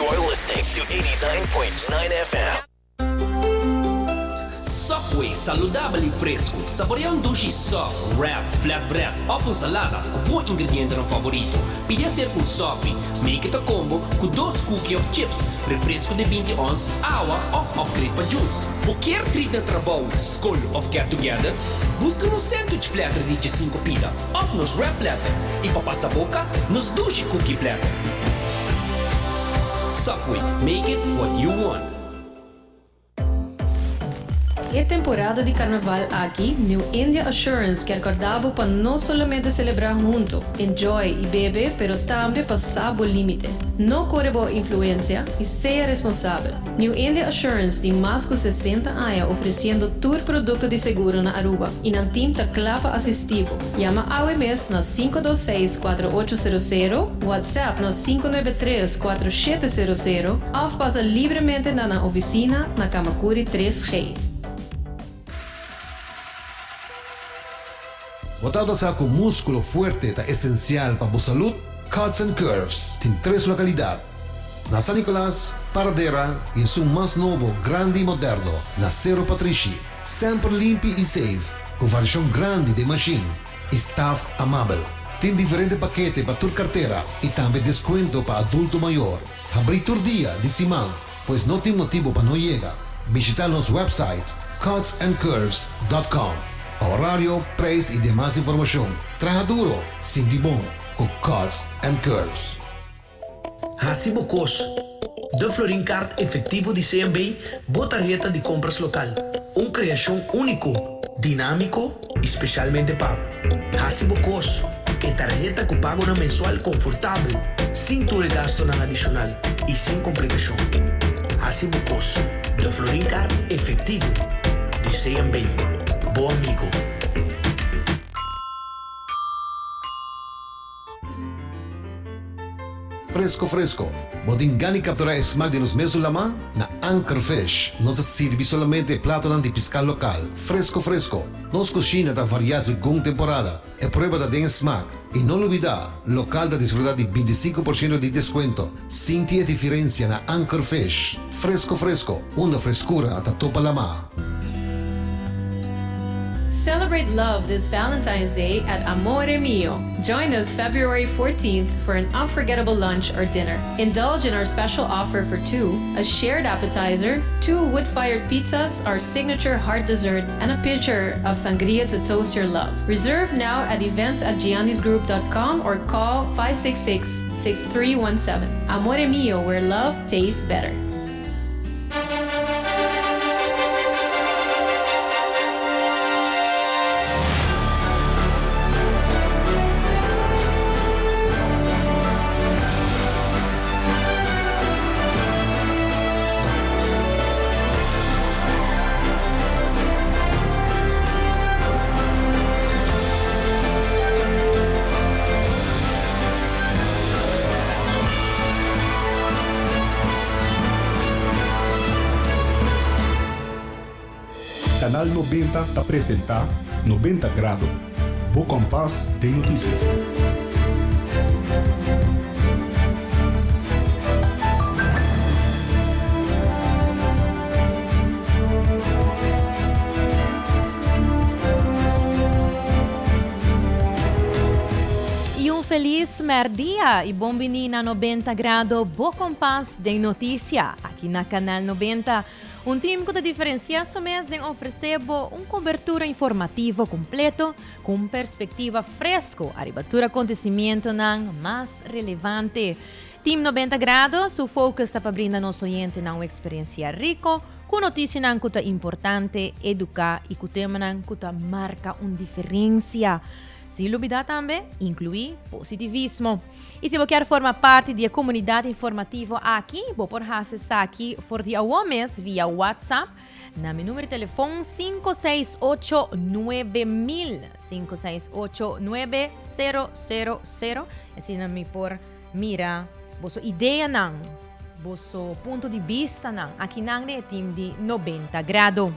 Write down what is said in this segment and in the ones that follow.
You are listening to 89.9 FM. Subway, saludabel y fresco. Saborea un dushi sub, wrap, flatbread of un salada cu bo ingredientenan favorito. Pidi acerca un Subway. Make it a combo cu dos cookie of chips, refresco di binti ons, awa of upgrade pa juice. Bo kier treat na trabou, scol of get together? Busca nos sandwich platter di djesinco pida of nos wrap platter y pa pasa boca, nos dushi cookie platter. Subway, make it what you want. E temporada di Carnaval aki, New India Assurance kier corda bo pa no solamente celebra hunto, enjoy y bebe, pero tambe pa sa bo limite. No core bo influencia y sea responsabel. New India Assurance tin mas cu 60 aña ofreciendo tur producto di seguro na Aruba y nan team ta cla pa asisti bo. Yama awe mes na 526 4800, WhatsApp na 593 4700 of pasa libremente na nan oficina na Camacuri 3G. Bo tabata sa cu musculo fuerte ta esencial pa bo salud? Cuts and Curves tin tres localidad, na San Nicolas, Paradera y esun mas nobo, grandi y moderno, na Cerro Patrishi. Semper limpi y safe, cu variacion grandi den machine y staff amabel. Tin diferente pakete pa tur cartera y tambe descuento pa adulto mayor. Habri tur dia di siman, pues no tin motibo pa no yega. Bishita nos website cutsandcurves.com pa horario, prijs y demas informacion. Traha duro, sinti bon cu Cuts and Curves. Hasi bo kos. De Florin Card Efectivo di CMB, bo tarheta di compras local. Un creacion unico, dinamico y specialmente pa bo. Hasi bo kos. E tarheta cu pagonan mensual confortabel, sin tur e gastonan adicional y sin complicacion. Hasi bo kos. De Florin Card Efectivo di CMB. Bo amigo. Fresco fresco. Bo tin gana di captura e smaak di nos mesun lama? Na Anchor Fish nos ta sirbi solamente e platonan di pisca local. Fresco fresco. Nos cushina ta varia segun temporada. E prueba ta den e smaak. Y no lubida, local ta disfruta di binticinco por ciento di descuento. Sinti e diferencia na Anchor Fish. Fresco fresco, unda frescura ta topa lama. Celebrate love this Valentine's Day at Amore Mio. Join us February 14th for an unforgettable lunch or dinner. Indulge in our special offer for two, a shared appetizer, two wood-fired pizzas, our signature heart dessert, and a pitcher of sangria to toast your love. Reserve now at events at giannisgroup.com or call 566-6317. Amore Mio, where love tastes better. Canal nobenta ta presenta Nobenta Grado, bo kompas den notisia. Y un feliz merdia y bon bini na Nobenta Grado, bo kompas den noticia, aki na Canal Nobenta. Un team cu ta diferencia su mes den ofrece bo un cobertura informativo completo cu un perspectiva fresco ariba tur acontecimientonan mas relevante. Team Nobenta Grado su focus ta pa brinda nos oyentenan un experiencia rico cu noticianan cu ta importante, educa y cu temanan cu ta marca un diferencia. Sin lubida tambe inclui positivismo. Y si bo kier forma parti di e comunidad informativo aki, bo por haci esaki for di awo mes via WhatsApp na mi numero di telefon cinco seis ocho nuebe mil, cinco seis ocho nuebe cero cero cero. Asina mi por mira boso ideanan, boso punto di bistanan akinan den e team di Nobenta Grado.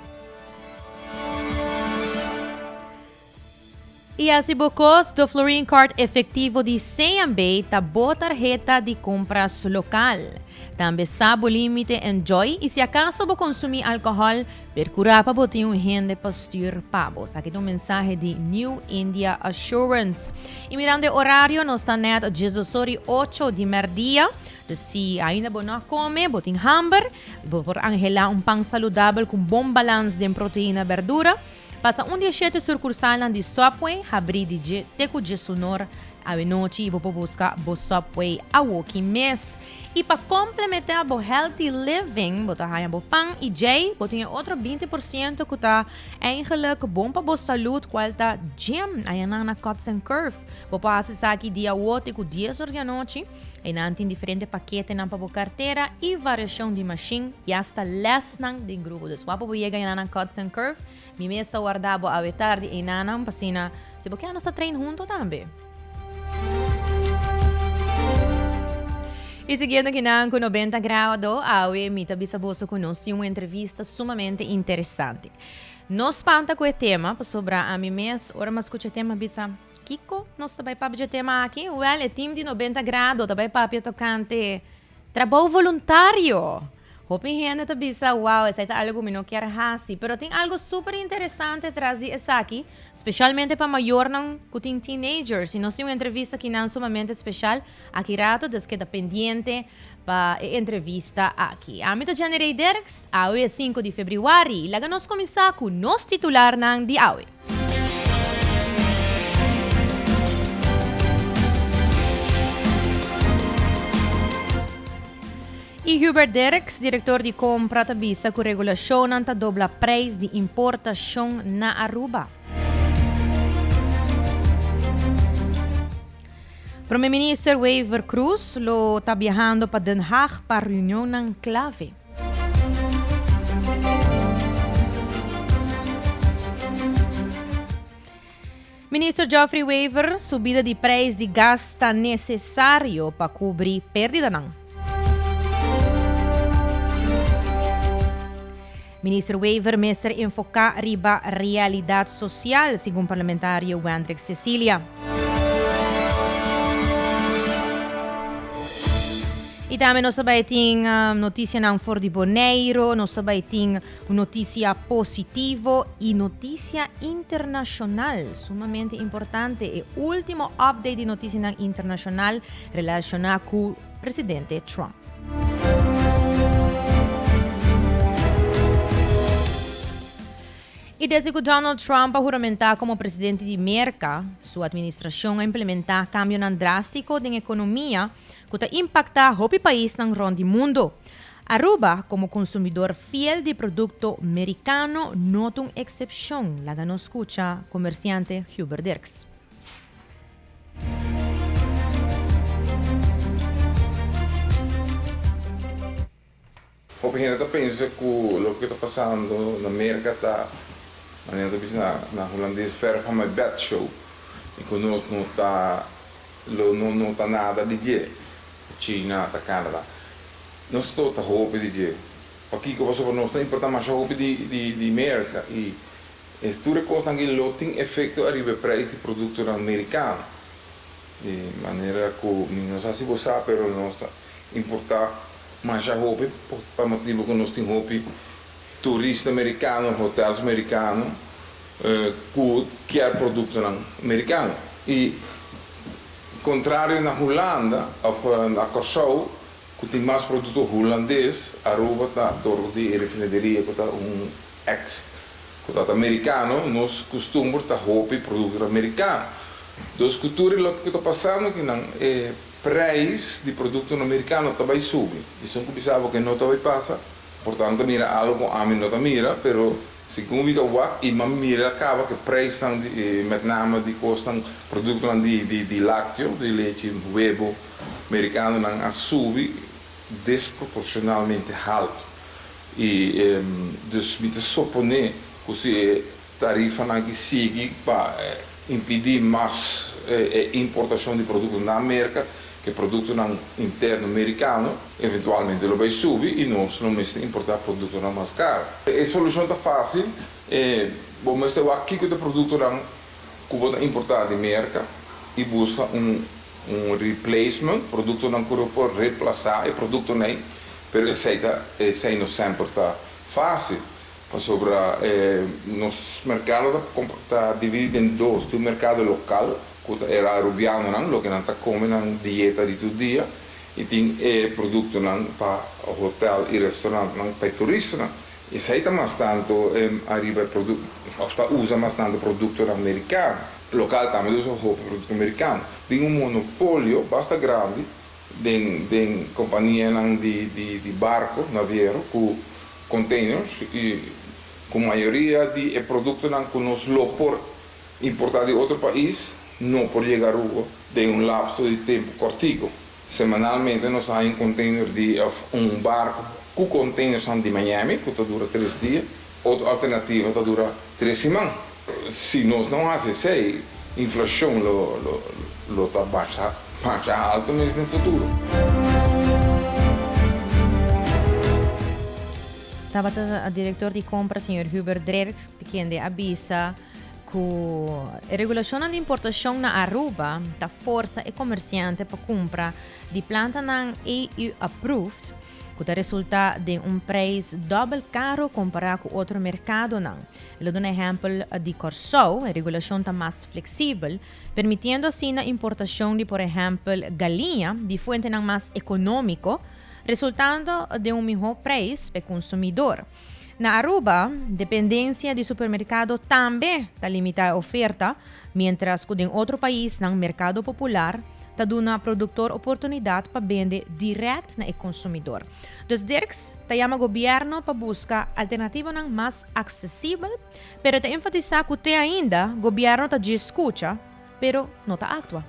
Y haci bo cos, De Florin Card efectivo di CMB ta bo tarheta di compras local. Tambe sa bo limite, enjoy y si acaso bo consumi alcohol, percura pa bo tin un hende pa stuur pa bo. Esaki ta un mensahe di New India Assurance. Y mirando e horario, nos ta net diesdos or y ocho di merdia. Dus si ainda bo no a come, bo tin hamber, bo por anhela un pan saludabel cu bon balans den proteina berdura. Pasa un di e shete surkursalnan di Subway habrí di dje te ku djesunor awenochi i bo por buska bo Subway awoki mes. I pa komplementá bo healthy living bo ta haña bo pan i djei bo tin e otro 20% ku ta eigenlijk bon pa bo salud kual ta gym ayanan na Cuts and Curve. Bo por hasi esaki di awo te ku dies or di anochi. Einan tin diferente paketenan pa bo kartera i variashon di mashin i asta lèsnan den grupo. Dus wak pa bo yega einanan Cuts and Curve. Mi mes ta warda bo awe tardi einanan pa asina si bo ke nos ta train hunto tambe. I siguiendo kinan ku 90 grado, awe mi ta bisa boso ku nos tin un entrevista sumamente interesante. No spanta ku e tema, pasobra ami mes ora mi a skucha e tema a bisa, Kiko nos ta bai papia dje tema aki? Wèl, e tim di 90 Grado ta bai papia tokante trabou voluntario. Hopi hende ta bisa, Wow, esei ta algu ku mi no kier hasi. Pero tin algu super interesante tras di esaki, spesialmente pa mayornan ku tin teenagers. I nos tin un entrevista kinan sumamente spesial aki rato, dus keda pendiente pa e entrevista aki. Ami ta Jenny Rey Dirks, awe e sinku di febrüari. Laga nos kuminsá ku nos titularnan di awe. Y Hubert Dirks, director di compra, ta bisa cu regulacionnan ta dobla prijs di importacion na Aruba. Prome Minister Wever Croes lo ta biahando pa Den Haag pa reunionnan clave. Minister Geoffrey Wever, subida di prijs di gas ta necesario pa cubri perdidanan. Minister Wever mester enfoca riba realidad social, segun parlamentario Wendrick Cecilia. Y tambe nos ta bay tin noticianan for di Boneiro, nos ta bay tin un noticia positivo y noticia internacional, sumamente importante, e ultimo update di noticianan internacional relaciona cu presidente Trump. Y desde cu Donald Trump a huramenta como presidente di Merca, su administracion a implementa cambionan drastico den economia cu ta impacta hopi paisnan rond di mundo. Aruba, como consumidor fiel di producto Mericano, no ta un excepcion, laga nos scucha comerciante Hubert Dirks. Hopi hende ta pensa ku loke ta pasando na Merka ta, manera ta bisa na Hulandes, ver van my bed show i ku nos no ta lo no nota nada di dje. China ta Canada. Nos ta nota hopi di dje. Pakiko? Pasobra nos ta importa masha hopi di Merka i E tur e kosnan aki lo tin efekto ariba e preis di produktonan merikano. Di manera ku mi no sa si bo sa pero nos ta importá masha hopi pa motibu ku nos tin hopi turista merikano, hotels merikano ku kier produktonan merikano. I kontrario na Hulanda òf na Kòrsou ku tin mas produkto hulandes, Aruba ta dor di e refineria ku ta un Ex ku ta ta merikano, nos kustumber ta hopi produktonan merikano. Dus ku tur e loke ku ta pasando akinan, e preis di produktonan merikano ta bai subi. Esun ku bisa bo ke no ta bai pasa, por tanto ta mira algu ku ami no ta mira, pero segun mi ta wak i m'a mira kaba ku e preisnan di met name di kosnan, produktonan di di lákteo, di lechi, webo merikanonan a subi desproporshonalmente haltu. I dus mi ta soponé ku si e tarifanan aki sigui pa impidí mas e importashon di produkto na Merka, ku e produktonan interno merikano eventualmente lo bai subi i nos lo mester importá produktonan mas karu. E solushon ta fásil, bo mester wak kiko ta e produktonan. ku bo ta importá di Merka i buska un un replacement, produktonan ku lo por replasá e produktonan ei, pero esei ta esei no semper ta fásil pasobra nos merkado ta ta dividí den dos, tin un merkado lokal ku ta e arubianonan loke nan ta kome nan dieta di tur dia i tin e produktonan pa hotel i restaurantnan pa e turistanan. Esei ta mas tantu ariba e produk of ta usa mas tantu produktonan merikano. Lokal tambe ta usa hopi produkto merikano. Tin un monopolio basta grandi den den kompanianan di di di barko, naviero, ku containers i ku mayoria di e produktonan ku nos lo por importá di otro pais no por yega Aruba den un lapso di tempu kòrtiku. Semanalmente nos haña un container di of un barco cu containersnan di Miami cu ta dura tres dia. Otro alternativa ta dura tres siman. Si nos no haci esey, inflacion lo lo lo ta basha masha alto mes den futuro. Tabata director di compra señor Hubert Drerks kende a bisa Ku e regulashonnan di importashon na Aruba ta forsa e komersiante pa kumpra di plantanan EU approved, ku ta resultá den un preis dòbel karo kompará ku otro merkadonan. E lo duna ehèmpel di Kòrsou, e regulashon ta mas fleksibel, permitiendo asina importashon di por ehèmpel galiña di fuentenan mas ekonómiko, resultando den un mihó preis pa e konsumidor. Na Aruba, dependencia di supermercado tambe ta limita e oferta, mientras cu den otro paisnan mercado popular ta duna productor oportunidad pa bende direct na e consumidor. Dus Dirks ta yama gobierno pa busca alternativonan mas accesibel, pero e ta enfatisa cu te ainda gobierno ta djis scucha, pero no ta actua.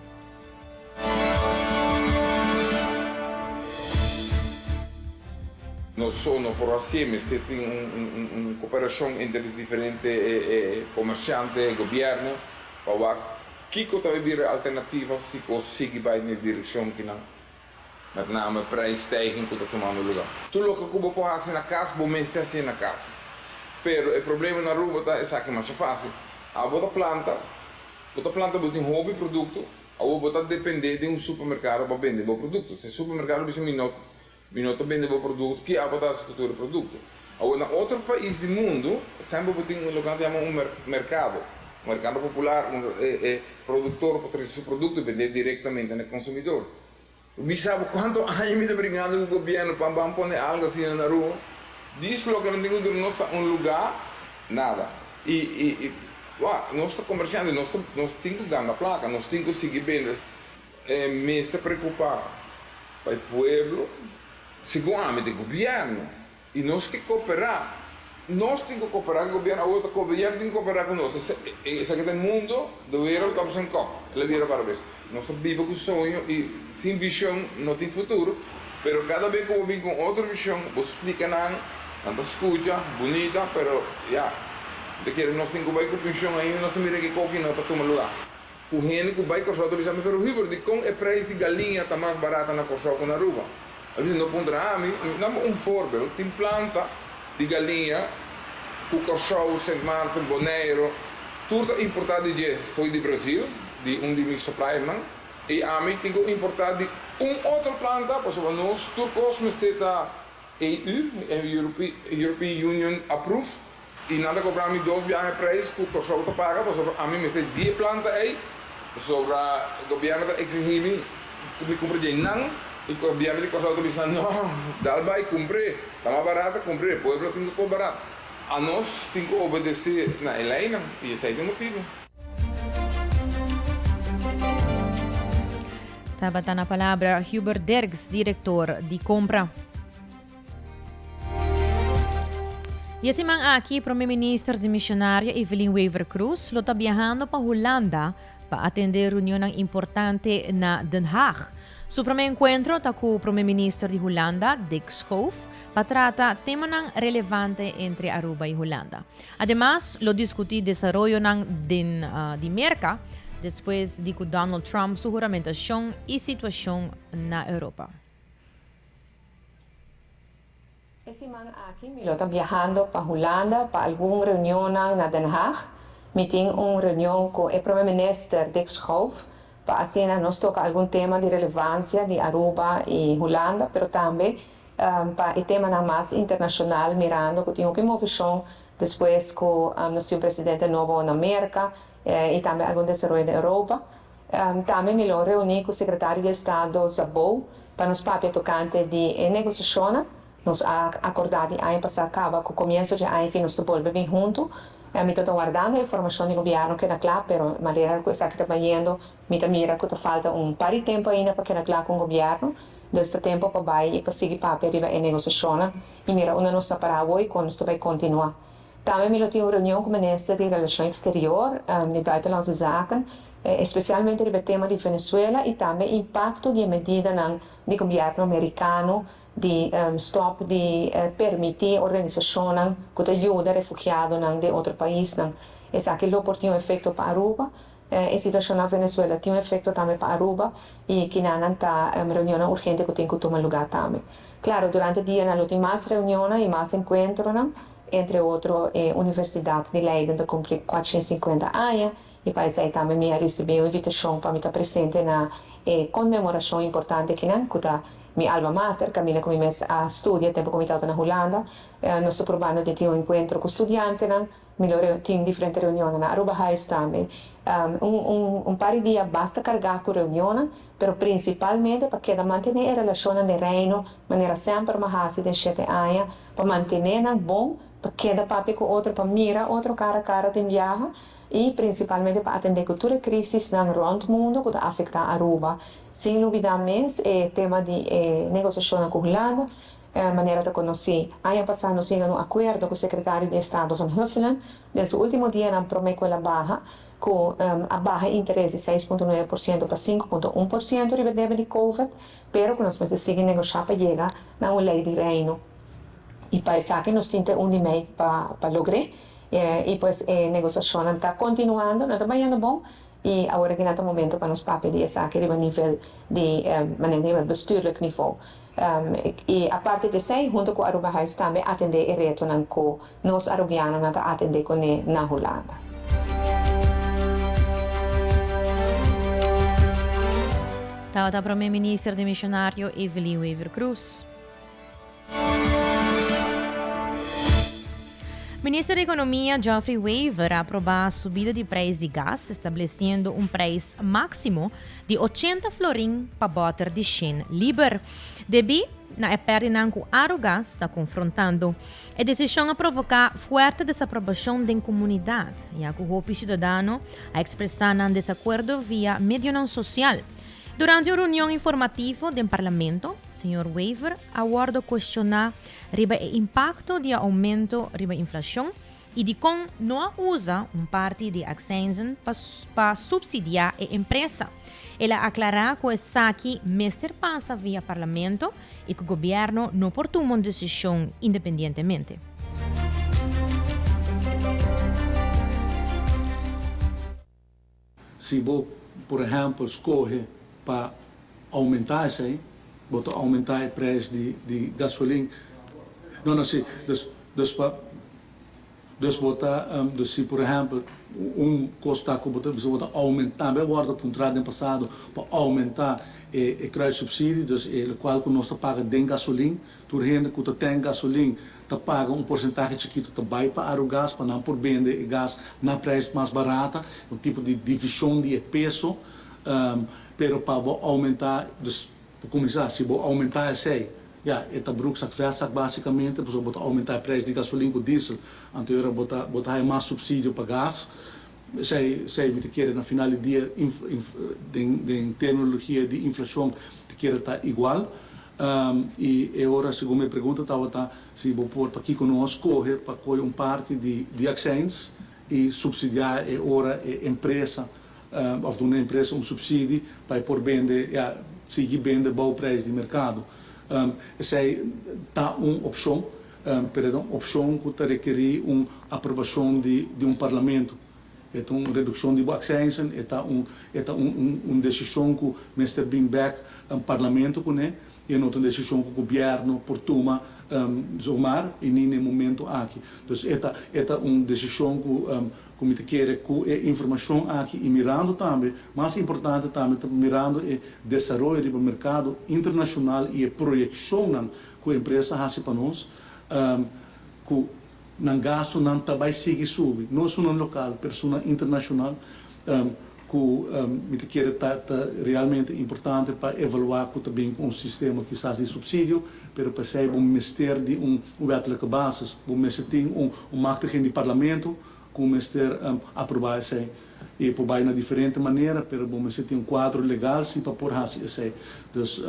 Nos so no por hacié, mester tin un cooperacion entre diferente comerciante, gobierno, pa wak kico ta bira alternativa si cos sigui bay den e direccion kinan, met name prijsstijging cu ta tumando lugar. Tur loke cu bo por haci na cas, bo mester hacié na cas. Pero e problema na Aruba ta esaki masha facil. Abo ta planta, Bo ta planta bo tin hopi produkto, awor bo ta dependé di un supermerkado pa bende bo produkto. Si e supermerkado bisa mi no mi no ta bende bo produkto, ki abo ta hasi ku tur e produkto? Awor na otro pais di mundu semper bo tin loke nan ta yama un merkado, un merkado popular unda e e produktor por trese su produkto i bendé direktamente na e konsumidor. Mi sa bo cuanto aña mi ta bringando cu gobierno pa ban pone algo asina na Aruba. Dis loke nan tin cu duna nos ta un lugar, nada. Y, y, y, wak, nos ta comerciante, nos ta, nos tin cu gana placa, nos tin cu sigui bende. E mester preocupa pa e pueblo, segun ami ta e gobierno. Y nos ke cooperá. Nos tin cu cooperá cu gobierno, awor ta gobierno tin cu cooperá cu nos. Esaki ta e mundo, de wereld op zijn kop, el a bira para bes. Nos ta biba cu soño y sin vision no tin futuro, pero cada bes cu bo bin cu un otro vision, bo splica nan, nan ta scucha, bunita, pero ya, ta kere nos tin cu bay cu pension ainda, nos ta mira ke koki no ta tuma lugar. Ku hende ku bai Kòrsou ta bisa mi, pero Hubert, dikon e preis di galiña ta mas barata na Kòrsou ku na Aruba? A bisa, no puntra ami, dame un voorbeeld, tin planta di galiña ku Kòrsou, Sint Maarten, Boneiru, tur ta importá di dje fo'i di Brazil, di un di mi suppliernan, i ami tin ku importá di un otro planta pasobra nos tur kos mester ta EU, European Union approved, I nan ta kobra mi dos biaha e prijs ku Kòrsou ta paga pasobra ami mester di e planta ei, pasobra gobièrnu ta eksigí mi ku mi kumpra dje nan i gobièrnu di Kòrsou ta bisa nan no, dal bai kumpr'é, ta mas barata kumpr'é, pueblo tin ku koba barat. Anos tin ku obedesé na e leinan i esei ta e motibu. Tabata na palabra Hubert Dirks, direktor di Kompra. Di e siman aki Prome Minister dimisionario Evelyn Wever-Croes lo ta biahando pa Hulanda pa atende reunionnan importante na Den Haag. Su prome encuentro ta cu Prome Minister di Hulanda, Dick Schoof, pa trata temanan relevante entre Aruba y Hulanda. Ademas lo discuti desaroyonan den di Merca despues di cu Donald Trump su huramentacion y situacion na Europa. E siman aki mi lo ta biahando pa Hulanda pa algun reunionnan na Den Haag. Mi tin un reunion cu e Prome Minister Dick Schoof pa asina nos toca algun tema di relevancia di Aruba y Hulanda pero tambe pa e temanan mas internacional mirando cu tin hopi movecion despues cu nos tin un presidente nobo na Merca y tambe algun desaroyo den Europa. Tambe mi lo reuni cu Secretario di Estado Szabó pa nos papia tocante di e negociacionnan. Nos a acordá di aña pasá caba cu comienso dje aña aki nos ta bolbe bin hunto. Mi ta ta wardando e formacion di gobierno keda cla, pero manera cu esaki ta bayendo mi ta mira cu ta falta un par di tempo ainda pa keda cla cu un gobierno. Dus ta tempo pa bay y pa sigui papia riba e negociacionnan y mira unda nos ta para awo y con nos ta bay continua. Tambe mi lo tin un reunion cu Minister di Relacion Exterior, di Buitenlandse Zaken, especialmente riba e tema di Venezuela y tambe impacto di e medidanan di gobierno Mericano di stop di permiti organisacionnan cu ta yuda refugiadonan den otro paisnan. Esaki lo por tin un efecto pa Aruba. E situacion na Venezuela tin un efecto tambe pa Aruba y kinanan ta reunionnan urgente cu tin cu tuma lugar tambe. Claro, durante dianan lo tin mas reunionnan y mas encuentronan, entre otro e Universidad di Leiden ta cumpli 450 aña y pa esey tambe mi a ricibi un invitacion pa mi ta presente na e conmemoracion importante akinan cu ta mi alma mater, caminda cu mi mes a studia tempo cu mi tabata na Hulanda. Nos ta probando di tin un encuentro cu studiantenan. Mi lo tin diferente reunionnan na Arubahuis tambe. Un un par di dia basta cargá cu reunionnan, pero principalmente pa keda mantené e relacionnan den Reino manera semper m'a haci den shete aña, pa mantené nan bon, pa keda papia cu otro, pa mira otro cara cara den biaha y principalmente pa atendé cu tur e crisisnan rond mundo cu ta afectá Aruba. Sin lubidá mes e tema di e negociacionnan cu Hulanda. Manera ta konosí, aña pasá nos yega na un akuerdo ku sekretario di estado Van Huffelen den su último dianan promé ku el a baha, ku a baha e interes di 6.9% pa 5.1% riba e debe di Covid, pero ku nos mester sigui negoshá pa yega na un lei di Reino. I pa esaki nos tin te un di mei pa pa logr'é. I pues e negosiashonnan ta kontinuando, nan ta bayendo bon i awor aki nan ta momento pa nos papia di esaki riba nivel di manera riba bestuurlijk niveau. I aparte di esei, hunto ku Arubahuis tambe atendé e retonan ku nos arubianonan ta atendé kuné na Hulanda. Tabata Prome Minister demisionario Evelyn Wever-Croes. Minister di Economia Geoffrey Wever a aproba subida di prijs di gas, estableciendo un prijs maximo di 80 florin pa boter di shen liber. Debí na e pèrdinan ku Arugas ta konfrontando, e desishon a provoká fuerte desaprobashon den komunidat, ya ku hopi siudadano a ekspresá nan desakuerdo via medionan sosial. Durante un reunion informativo den Parlamento, Señor Wever a wordo cuestiona riba e impacto di e aumento riba inflacion y dicon no a usa un parti di e accijnzen pa pa subsidia e empresa. El a aclara cu esaki mester pasa via Parlamento y cu gobierno no por tuma un decision independientemente. Si bo, por ehèmpel, skohe pa oumentá esei, bo ta oumentá e preis di di gasolin. No, no, si. Dus, dus pa, dus bo ta, dus si por ehèmpel un kos ta ku bo ta bisa bo ta oumentá, tambe a wòrdu puntrá den pasado pa oumentá e e kruissubsidie, dus e lokual ku nos ta paga den gasolin. Tur hende ku ta tèn gasolin ta paga un porsentahe chikitu ta bai pa Arugas pa nan por bende e gas na prijs mas barata, un tipo di divishon di e peso, pero pa bo oumentá, dus pa kuminsá si bo oumentá esei, ya e ta broekzak vestzak basikamente, pasobra bo ta oumentá e prijs di gasolin ku diesel, anto e ora bo ta bo ta haña mas supsidio pa gas, esei esei mi ta kere na final di dia den den terminologia di inflashon ta kere ta igual. I e ora segun mi pregunta tabata si bo por pakiko no a skohe pa kohe un parti di di accijns i supsidiá e ora e empresa òf duna e empresa un supsidi pa e por bende ya sigui bende bou prijs di merkado. Esei ta un opshon pero e ta un opshon ku ta rekerí un aprobashon di di un parlamento. E ta un redukshon di bo accijnzen, e ta un e ta un un un desishon ku mester bin bèk parlamento kuné. I e no ta un desishon ku gobièrnu por tuma zomaar i ni na e momento aki. Dus e ta e ta un desishon ku ku mi ta kere ku e informashon aki i mirando tambe, mas importante tambe ta mirando e desaroyo riba merkado internashonal i e proyekshonnan ku empresa a hasi pa nos, ku nan gastunan ta bai sigui subi, no esunnan lokal pero esunnan internashonal. Ku mi ta kere ta ta realmente importante pa evaluá ku ta bin ku un sistema kisas di supsidio, pero pa esei bo mester di un wettelijke basis. Bo mester tin un un machtiging di parlamento ku mester aprobá esei. I e por bai na diferente manera, pero bo mester tin un kuadro legal si pa por hasi esei. Dus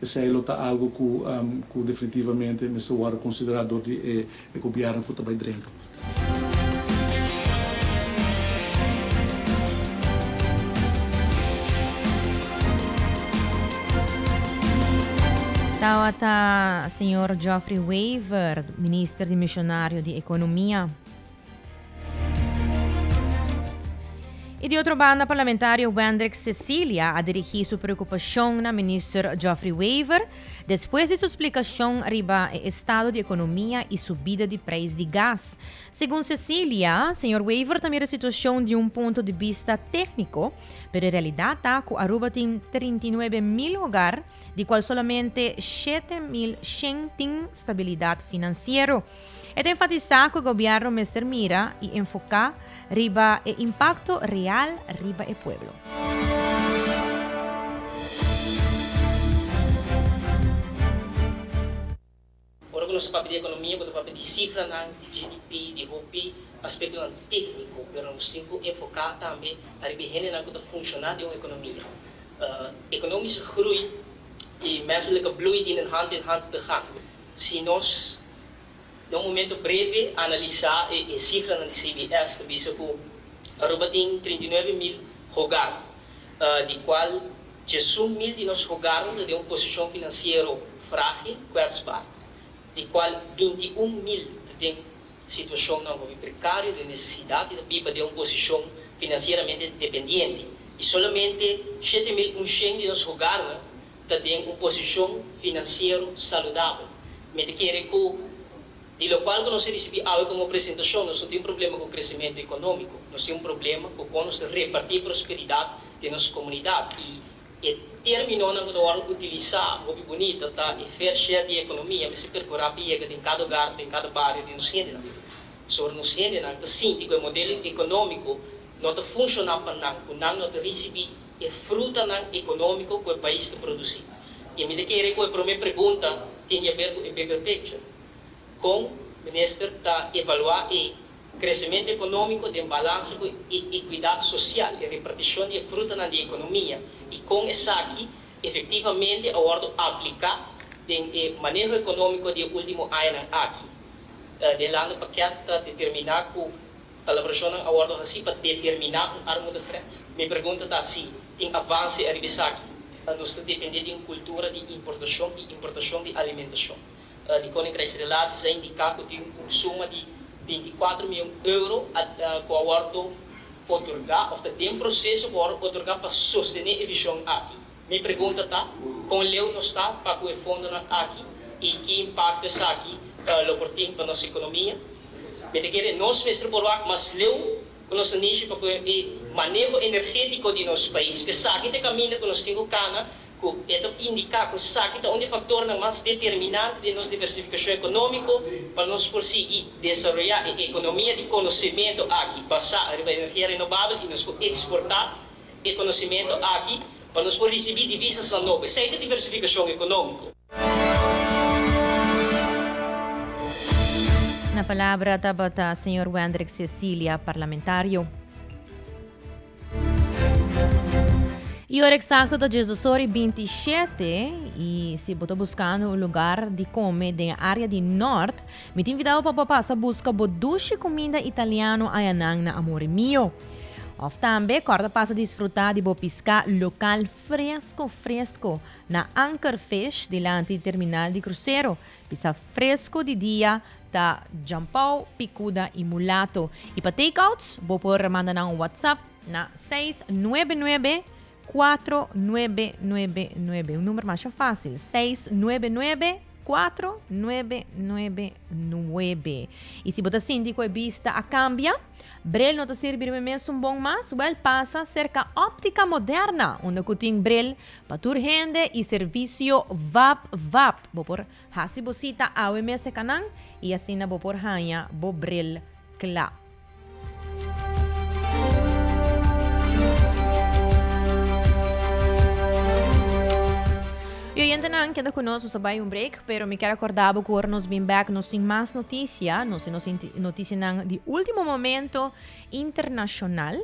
esei lo ta algu ku ku definitivamente mester wòrdu konsiderá dor di e e gobièrnu ku ta bai drenta. Tawata señor Geoffrey Wever, minister di misionario di Economia. Y di otro banda, parlamentario Wendrick Cecilia a dirigi su preocupacion na minister Geoffrey Wever despues di su splicacion riba e estado di economia y subida di prijs di gas. Segun Cecilia, señor Wever ta mira situacion di un punto di bista tecnico, pero e realidad ta cu Aruba tin 39 mil hogar, di cual solamente 7100 tin stabilidad financiero. E ta enfatisá ku e gobièrnu mester mira i enfoká riba e impakto real riba e pueblo. Ora ku nos ta papia di ekonomia, bo ta papia di sifranan, di GDP, di hopi aspektonan tékniko, pero nos tin ku enfoká tambe ariba e hendenan ku ta funshoná den un ekonomia. Ekonomische groei i menselijke bloei dienen hand in hand te gaan. Si nos na un momento breve analisa e cifranan di CBS ta bisa cu Aruba tin 39 mil hogar, di cual 11 mil di nos hogarnan ta den un posicion financiero fragil, kwetsbaar, di cual 21 mil ta den situacionnan hopi precario, den necesidad y ta biba den un posicion financieramente dependiente, y solamente 7100 di nos hogarnan ta den un posishon finansiero saludabel. Mi ta kere ku di lokual ku nos a risibí awe komo presentashon, nos no tin un problema ku kresementu ekonómiko, nos tin un problema ku kon nos ta repartí e prosperidat den nos komunidat. I e términonan ku ta wòrdu utilisá hopi bunita ta e fair share di ekonomia mester perkurá pa yega den kada hogar, den kada bario di nos hendenan. Pasobra nos hendenan ta sinti ku e modelo ekonómiko no ta funshoná pa nan, ku nan no ta risibí e frutanan ekonómiko ku e pais ta produsí. I mi ta kere ku e promé pregunta tin di aber ku e bigger picture. Kon minister ta evaluá e kresementu ekonómiko den balansa ku e ekuidat sosial, e repartishon di e frutanan di ekonomia i kon esaki efektivamente a wòrdu apliká den e maneho ekonómiko di e último añanan aki? Den landenpakket ta determiná ku Palabrashonnan a wòrdu hasí pa determiná un armoedegrens. Mi pregunta ta si tin avanse ariba esaki. Nos ta dependé di un kultura di importashon i importashon di alimentashon. Di Koninkrijksrelaties a indiká ku tin un suma di 24 mion euro ku a wòrdu otorgá òf ta den proseso pa wòrdu otorgá pa sostené e vishon aki. Mi pregunta ta, kon leu nos ta pa ku e fondonan aki i ki impakto esaki lo por tin pa nos ekonomia? Mi ta kere nos mester por wak mas leu ku nos ta nishi pa ku e maneho energetiko di nos pais. Esaki ta e kaminda ku nos tin ku kana, ku e ta indiká ku esaki ta un di e faktornan mas determinante den nos diversifikashon ekonómiko pa nos por sigui desaroyá e ekonomia di konosementu aki basá riba energia renobabel i nos por eksportá e conocimento aki pa nos por ricibi divisasnan nobo. Esey ta diversificacion economico. Na palabra tabata señor Wendrick Cecilia, parlamentario. E ora exacto ta 12 ora y 27 y si bo ta buscando un lugar di come den area di Noord, mi ta invita bo pa bo pasa busca bo dushi cuminda italiano ayanan na Amore Mio. Of tambe kòrda pasa disfrutá di bo piská lokal fresko fresko na Anker Fish dilanti di terminal di krusero. Pisa fresko di dia ta djampou, pikuda i mulato. I pa takeouts bo por manda nan un WhatsApp na 699. 4999. Un number masha fácil. 699 4999. Y si bo ta sinti cu e bista a cambia, bril no ta sirbi riba mes un bon mas, wel pasa cerca Optica Moderna, unda cu tin bril pa tur hende y servicio vap vap. Bo por haci bo cita awe mes e canan y asina bo por haña bo bril cla. Y oyentenan, keda cu nos, nos ta bay un break, pero mi kier acorda bo cu ora nos bin back nos tin mas noticia, nos tin nos noticianan di ultimo momento internacional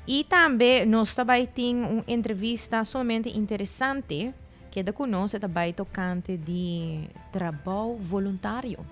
y tambe nos ta bay tin un entrevista sumamente interesante, keda cu nos, e ta bay tocante di trabou voluntario.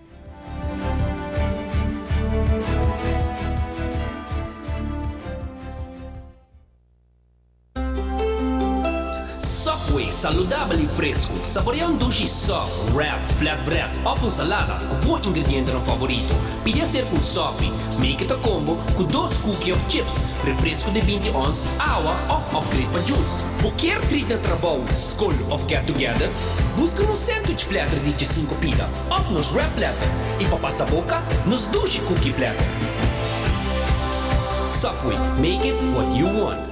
Subway, saludabel y fresco. Saborea un dushi sub, wrap, flatbread of un salada cu bo ingredientenan favorito. Pidi acerca un sopi. Make it a combo cu dos cookie of chips, refresco di binti ons, awa of upgrade pa juice. Bo kier treat na trabou, scol of get together? Busca nos sandwich platter di djesinco pida. Of nos wrap platter y pa pasa boca nos dushi cookie platter. Subway, make it what you want.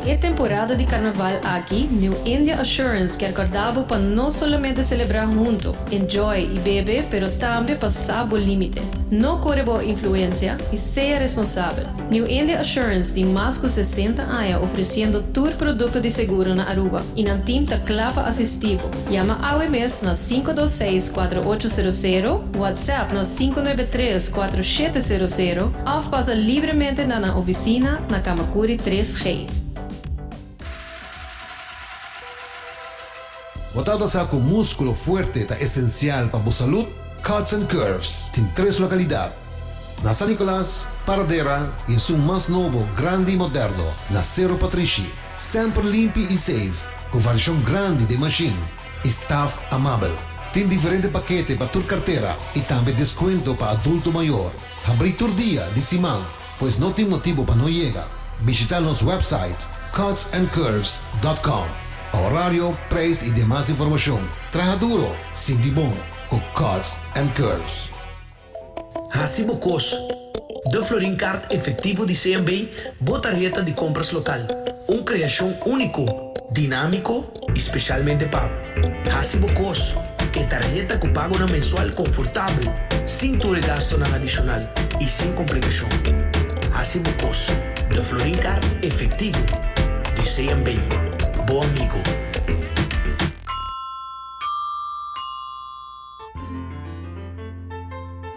E temporada di Carnaval aki, New India Assurance kier corda bo pa no solamente celebra hunto, enjoy y bebe pero tambe pa sa bo limite. No core bo influencia y sea responsabel. New India Assurance tin mas cu 60 aña ofreciendo tur producto di seguro na Aruba y nan team ta cla pa asisti bo. Yama awe mes na 526 4800, WhatsApp na 593 4700 of pasa libremente na nan oficina na Camacuri 3G. Bo tabata sa cu musculo fuerte ta esencial pa bo salud? Cuts and Curves tin tres localidad, na San Nicolas, Paradera y esun mas nobo, grandi y moderno, na Cerro Patrishi. Semper limpi y safe, cu variacion grandi den machine y staff amabel. Tin diferente pakete pa tur cartera y tambe descuento pa adulto mayor. Habri tur dia di siman, pues no tin motibo pa no yega. Bishita nos website cutsandcurves.com pa horario, prijs y demas informacion. Traha duro, sinti bon cu Cuts and Curves. Hasi bo kos. De Florin Card efectivo di CMB, bo tarheta di compras local. Un creacion unico, dinamico y specialmente pa bo. Hasi bo kos. E tarheta cu pagonan mensual confortabel, sin tur e gastonan adicional y sin complicacion. Hasi bo kos. De Florin Card efectivo di CMB. Bo amigo.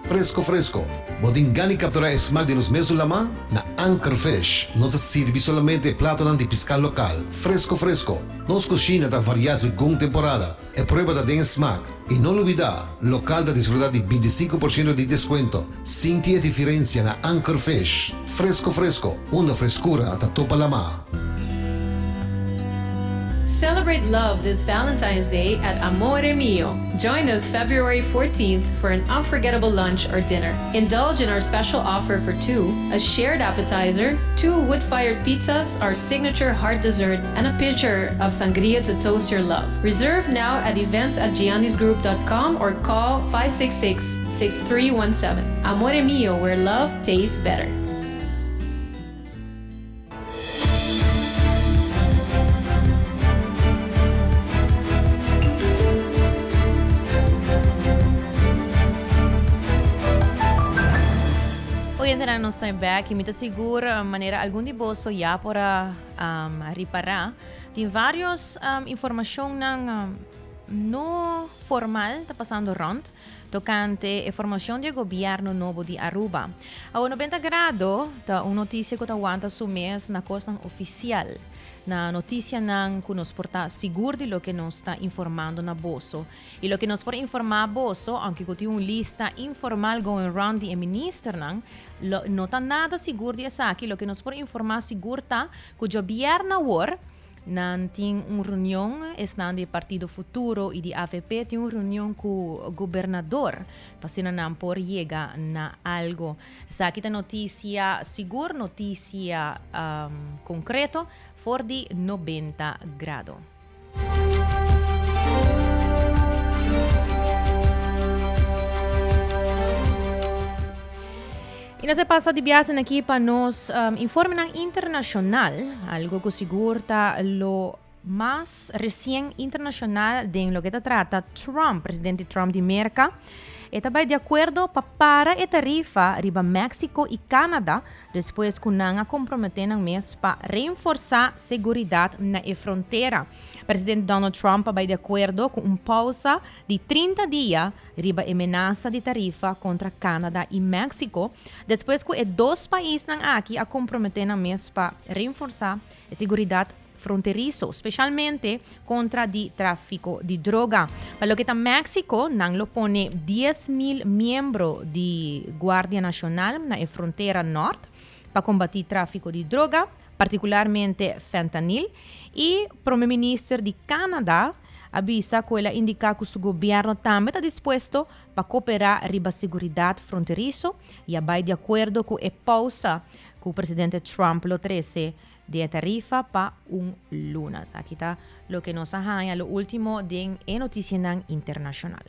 Fresco fresco, bo tin gana di captura e smaak di nos mesun lama? Na Anchor Fish nos ta sirbi solamente e platonan di pisca local, fresco fresco. Nos cushina ta varia segun temporada, e prueba ta den e smaak. Y no lubida, local ta disfruta di binticinco por ciento di descuento. Sinti e diferencia na Anchor Fish, fresco fresco, unda frescura ta topa lama. Celebrate love this Valentine's Day at Amore Mio. Join us February 14th for an unforgettable lunch or dinner. Indulge in our special offer for two, a shared appetizer, two wood-fired pizzas, our signature hard dessert, and a pitcher of sangria to toast your love. Reserve now at events at giannisgroup.com or call 566-6317. Amore Mio, where love tastes better. Oyentenan nos ta back y mi ta sigur manera algun di boso ya por a um, ripara tin varios um, informacionnan um, no formal ta pasando rond Tocante e formacion di e gobierno nobo di Aruba. Awor 90 Grado ta un noticia cu ta wanta su mes na cosnan oficial, na noticianan cu nos por ta sigur di loke nos ta informando na boso. Y loke nos por informa boso, aunke cu tin un lista informal going round di e ministernan, lo no ta nada sigur di esaki, loke nos por informa sigur ta cu djobièrnè awor, Nan tin un reunion, esnan di Partido Futuro y di avp tin un reunion cu gobernador pa asina nan por yega na algo. Esaki ta noticia sigur, noticia concreto for di 90 Grado. Y nos a pasa di biaha aki pa nos informenan internacional, algo cu sigur ta lo mas recien internacional den loke ta trata Trump, presidente Trump di Merca. E ta bay di acuerdo pa para e tarifa riba Mexico y Canada despues cu nan a compromete nan mes pa reenforsa seguridad na e frontera. Presidente Donald Trump a bay di acuerdo cu un pausa di 30 dia riba e menasa di tarifa contra Canada y Mexico, despues cu e dos paisnan aki a compromete nan mes pa reenforsa e seguridad fronteriso, specialmente contra di trafico di droga. Pa loke ta Mexico, nan lo pone 10,000 miembro di Guardia Nacional na e frontera nort pa combati trafico di droga, particularmente fentanyl, y Prome Minister di Canada a bisa cu el a indica cu su gobierno tambe ta dispuesto pa coopera riba seguridad fronteriso y a bay di acuerdo cu e pausa cu Presidente Trump lo trece di e tarifa pa un luna. Esaki ta loke nos a haña lo ultimo den e noticianan internacional.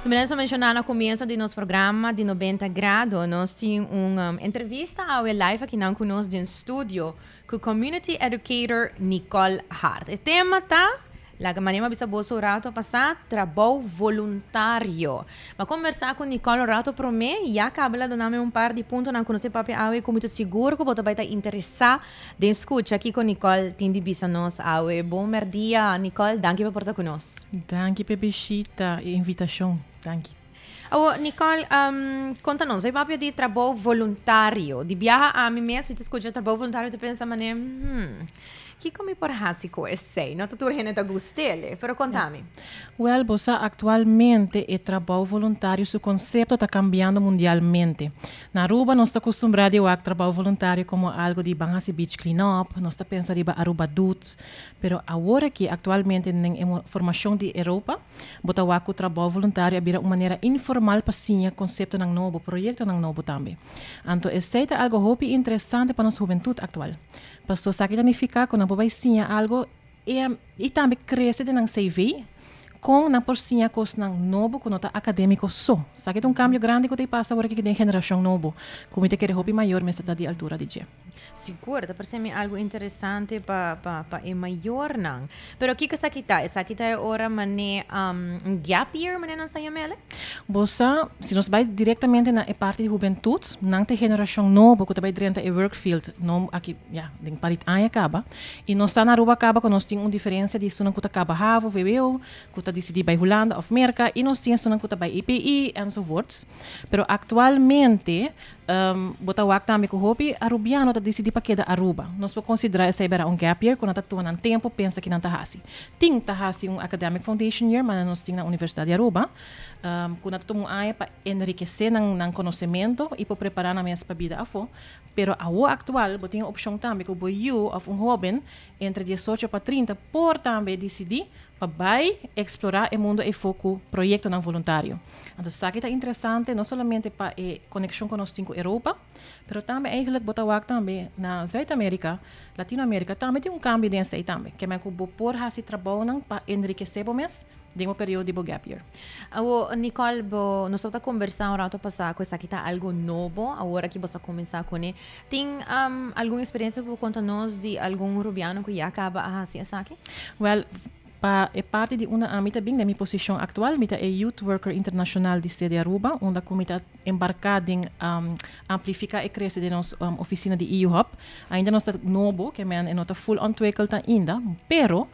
Y manera nos a menciona na comienzo di nos programa di 90 Grado, nos tin un um, entrevista awe live aki nan cu nos den studio cu Community Educator Nicole Hart. E tema ta, laga manera mi a bisa boso un rato pasá, trabou voluntario. Mi a conversa cu Nicole un rato promé, ya caba el a duna mi un par di puntonan cu nos e papia awe cu mi ta sigur cu bo ta bay ta interesa den scucha kico Nicole tin di bisa nos awe. Bon merdia Nicole, danki pa por ta cu nos. Danki p'e bishita y invitacion. Danki. Awor, Nicole, konta nos, e papia di trabou voluntario. Di biaha ami mes, mi ta skucha trabou voluntario, mi ta pensa manera, hmm, kiko mi por hasi ku esei? No ta tur hende ta gust'el, pero konta mi. Wèl, bo sa aktualmente e trabou voluntario su konsepto ta kambiando mundialmente. Na Aruba nos ta kustumbrá di wak trabou voluntario komo algu di ban hasi beach clean up, nos ta pensa riba Aruba Doet, pero awor aki aktualmente den e formashon di Europa, Bo ta wak ku trabou voluntario a bira un manera informal pa siña konseptonan nobo, proyektonan nobo tambe. Anto esei ta algu hopi interesante pa nos hubentut aktual. Paso esaki ta nifiká ku nan por bai siña algu i tambe krese den nan CV kon nan por siña kosnan nobo ku no ta akadémiko so. Esaki ta un kambio grandi ku ta pasa awor aki den generashon nobo, ku mi ta kere hopi mayor mester ta di altura di dje. Sigur, ta parse mi algu interesante pa pa pa e mayornan. Pero kiko esaki ta? Esaki ta e ora mané un gap year, mané nan sa yam'el? Bo sa, si nos bai direktamente na e parti di hubentut, nan ta e generashon nobo ku ta bai drenta e workfield no aki, ya, den par di aña kaba. I nos ta na Aruba kaba ku nos tin un diferensia di esunnan ku ta kaba havo, vwo, ku ta disidí bai Hulanda òf Merka, i nos tin esunnan ku ta bai EPI, enzovoorts. Pero aktualmente Bo ta wak tambe ku hopi Arubiano ta disidí pa keda Aruba. Nos por konsiderá esei bera un gap year ku nan ta tuma nan tempu pensa ki nan ta hasi. Tin ta hasi un academic foundation year manera nos tin na Universidat di Aruba ku nan ta tuma un aña pa enrikesé nan nan konosementu i por prepará nan mes pa bida afó. Pero awo aktual bo tin e opshon tambe ku bo yu òf un hóben entre diesocho pa trinta por tambe disidí pa bai eksplorá e mundu eifó ku proyektonan voluntario. Anto esaki ta interesante no solamente pa e konekshon ku nos tin ku Europa, pero tambe eigenlijk bo ta wak tambe na Zuid-Amerika, Latinoamerika tambe tin un kambio den esei tambe. Ke men ku bo por hasi trabounan pa enrikesé bo mes den bo periodo di bo gap year. Awor, Nicole, bo, nos tabata kombersá un rato pasá ku esaki ta algu nobo, awor aki bo sa kuminsá kuné. Tin algun eksperensia ku bo konta nos di algun rubiano ku ya kaba a hasi esaki? Wèl, Pa e parti di unda ami ta bin den mi posishon aktual, mi ta e Youth Worker Internashonal di Sede Aruba, unda ku mi ta embarká den amplifiká e krese den nos ofisina di EU Hub. Ainda nos ta nobo, ke men e no ta full ontwikkeld ainda, pero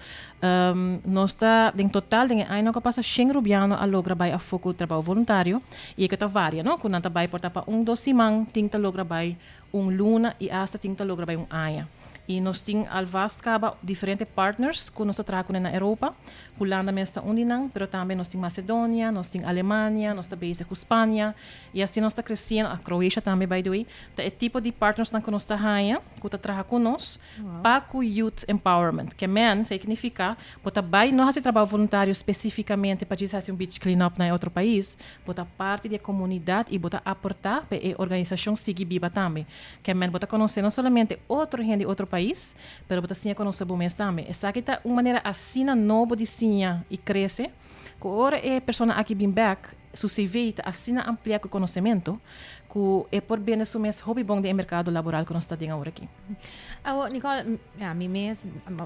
nos ta den total den e añanan ku a pasa shen rubiano a logra bai afó ku trabou voluntario i e ke ta varia no, ku nan ta bai por ta pa un dos siman, tin ta logra bai un luna i asta tin ta logra bai un aña. Y nos tin alvast caba diferente partners cu nos ta traha cune na Europa. Hulanda mes ta un di nan, pero tambe nos tin Macedonia, nos tin Alemania, nos ta bezig cu Spania. Y asina nos ta creciendo, ah, Croatia tambe by the way, ta e tipo di partnersnan cu nos ta haya cu ta traha cu nos pa cu youth empowerment. Ke men significa bo ta bay no haci trabao voluntario specificamente pa djis haci un beach clean up na e otro pais, bo ta parti di e comunidad y bo ta aporta pa e organisacion sigui biba tambe. Ke men bo ta conoce no solamente otro hende di otro pais, pero bo ta siña conoce bo mes tambe. Esaki ta un manera asina nobo di siña y crece cu ora e persona aki bin bek, su CV ta asina amplia cu conocemento cu e por bende su mes hopi bon den e mercado laboral cu nos ta den awor aki. Awor, Nicole, mi mes,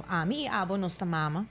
ami y abo nos ta mama.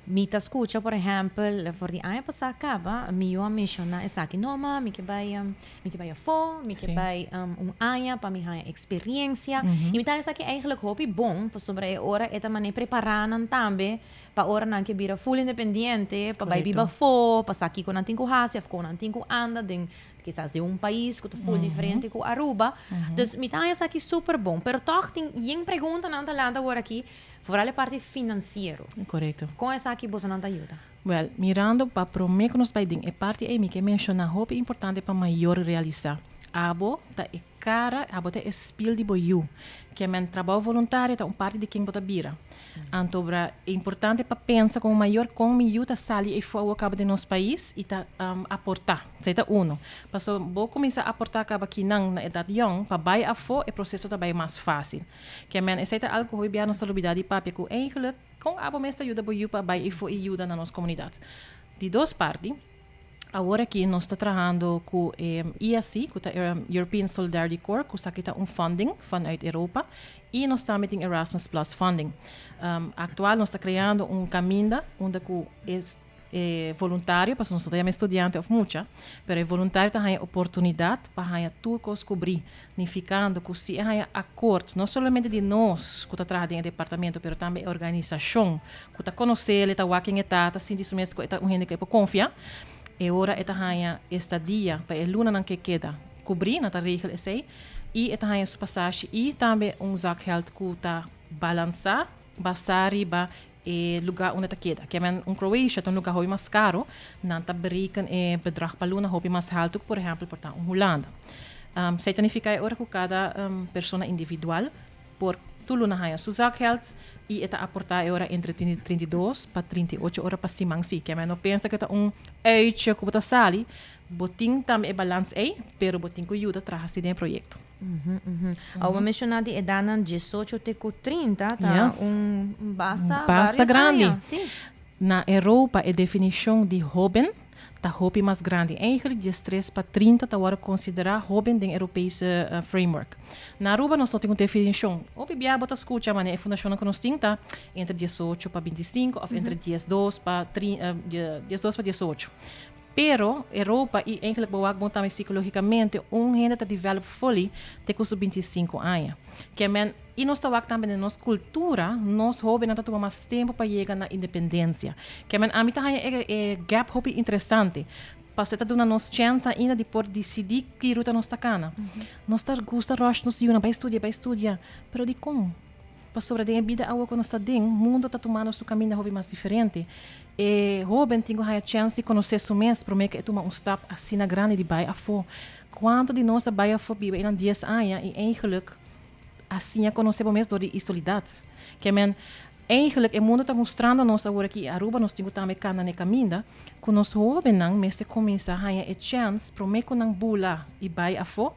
Mi ta scucha, por ehempel, for di aña pasa caba, mi yu a menciona esaki, no ma, mi ke bay, mi ke bay afo, mi ke bay un aña pa mi haña experiencia. Y mi ta haña esaki eigenlijk hopi bon, pasobra e ora e ta manera prepara nan tambe Pa ora nan ke bira full independiente, pa bai biba afó, pa sa kiko nan tin ku hasi òf kon nan tin ku anda den kisas den un pais ku ta full diferente ku Aruba. Dus mi ta haña esaki super bon. Pero tòg tin yen preguntanan ta lanta awor aki, vooral e parti finansiero. Korekto. Kon esaki bosonan ta yuda? Wèl, mirando pa promé ku nos bai den e parti ei mi ke menshoná hopi importante pa mayor realisá. Abo ta e Cara, abo ta e spiel di bo yu. Ke men trabou voluntario ta un parti di ken bo ta bira. Anto bra e importante pa pensa komo mayor kon mi yu ta sali ei for awor kaba den nos pais i ta aporta. Esei ta uno. Paso bo kuminsa aporta kaba kinan na edat yòn pa bai afó e proseso ta bai mas fásil. Ke men esei ta algu ku hopi bia nos ta lubida di papia ku eigenlik kon abo mes ta yuda bo yu pa bai ei for i yuda na nos komunidat. Di dos parti. Awor aki nos ta trahando ku e ESC, ku ta European Solidarity Corps, ku esaki ta un funding vanuit Europa, i nos tambe tin Erasmus Plus funding. Aktual nos ta kreando un kaminda unda ku e e voluntario, pasobra nos no ta yama e studiante òf mucha, pero e voluntario ta haña oportunidat pa haña tur kos kubrí, nifikando ku si e haña akort no solamente di nos ku ta traha den e departamento, pero tambe e organisashon ku ta konosé el, e ta wak ken e ta, ta sinti su mes ku e ta un hende ku e por konfia, e ora e ta haña estadia pa e lunanan ku e keda kubrí, nan ta regel esei, i e ta haña su pasashi i tambe un zakgeld ku ta balansá basá riba e lugá unda e ta keda. Ke men un Croatia ta un lugá hopi mas karo, nan ta bereken e bedrag pa luna hopi mas haltu ku por ehèmpel por ta un Hulanda. Esei ta nifiká e ora ku kada persona individual por tur luna haña su zakgeld i e ta aportá e ora entre 32 pa 38 ora pa siman. Sí, ke men no pensa ku e ta un uitje ku bo ta sali, bo tin tambe e balans ei, pero bo tin ku yuda traha si den e proyekto. Awor bo menshoná di edatnan diesocho te ku trinta ta un basta Basta grandi. Na Europa e definishon di hóben ta hopi mas grandi. Eigenlijk diestres pa trinta ta wòrdu konsiderá hóben den Europese framework. Na Aruba nos no tin un definishon. Hopi bia bo ta skucha manera e fundashonnan ku nos tin ta entre diesocho pa bintisinku òf entre diesdos pa diesdos pa diesocho. Pero Europa i eigenlijk bo wak bon tambe psikologikamente un hende ta develop fully te ku su bintisinku aña. Ke men I nos ta wak tambe den nos kultura, nos hóbennan ta tuma mas tempu pa yega na independensia. Ke men ami ta haña e e gap hopi interesante, pasobra e ta duna nos chèns ainda di por disidí ki ruta nos ta kana. Nos ta gusta rush nos yunan, bai studia, bai studia, pero dikon? Pasobra den e bida awo ku nos ta den, mundu ta tumando su kaminda hopi mas diferente. E hóben tin ku haña chèns di konosé su mes promé ku e tuma un stap asina grandi di bai afó. Kuantu di nos a bai afó biba einan dies aña i eigenlik a siña konosé bo mes dor di isolidat. Ke men, eigenlijk e mundu ta mustrando nos awor aki i Aruba nos tin ku tambe kanda na e kaminda ku nos hóbennan mester kuminsá haña e chèns promé ku nan bula i bai afó,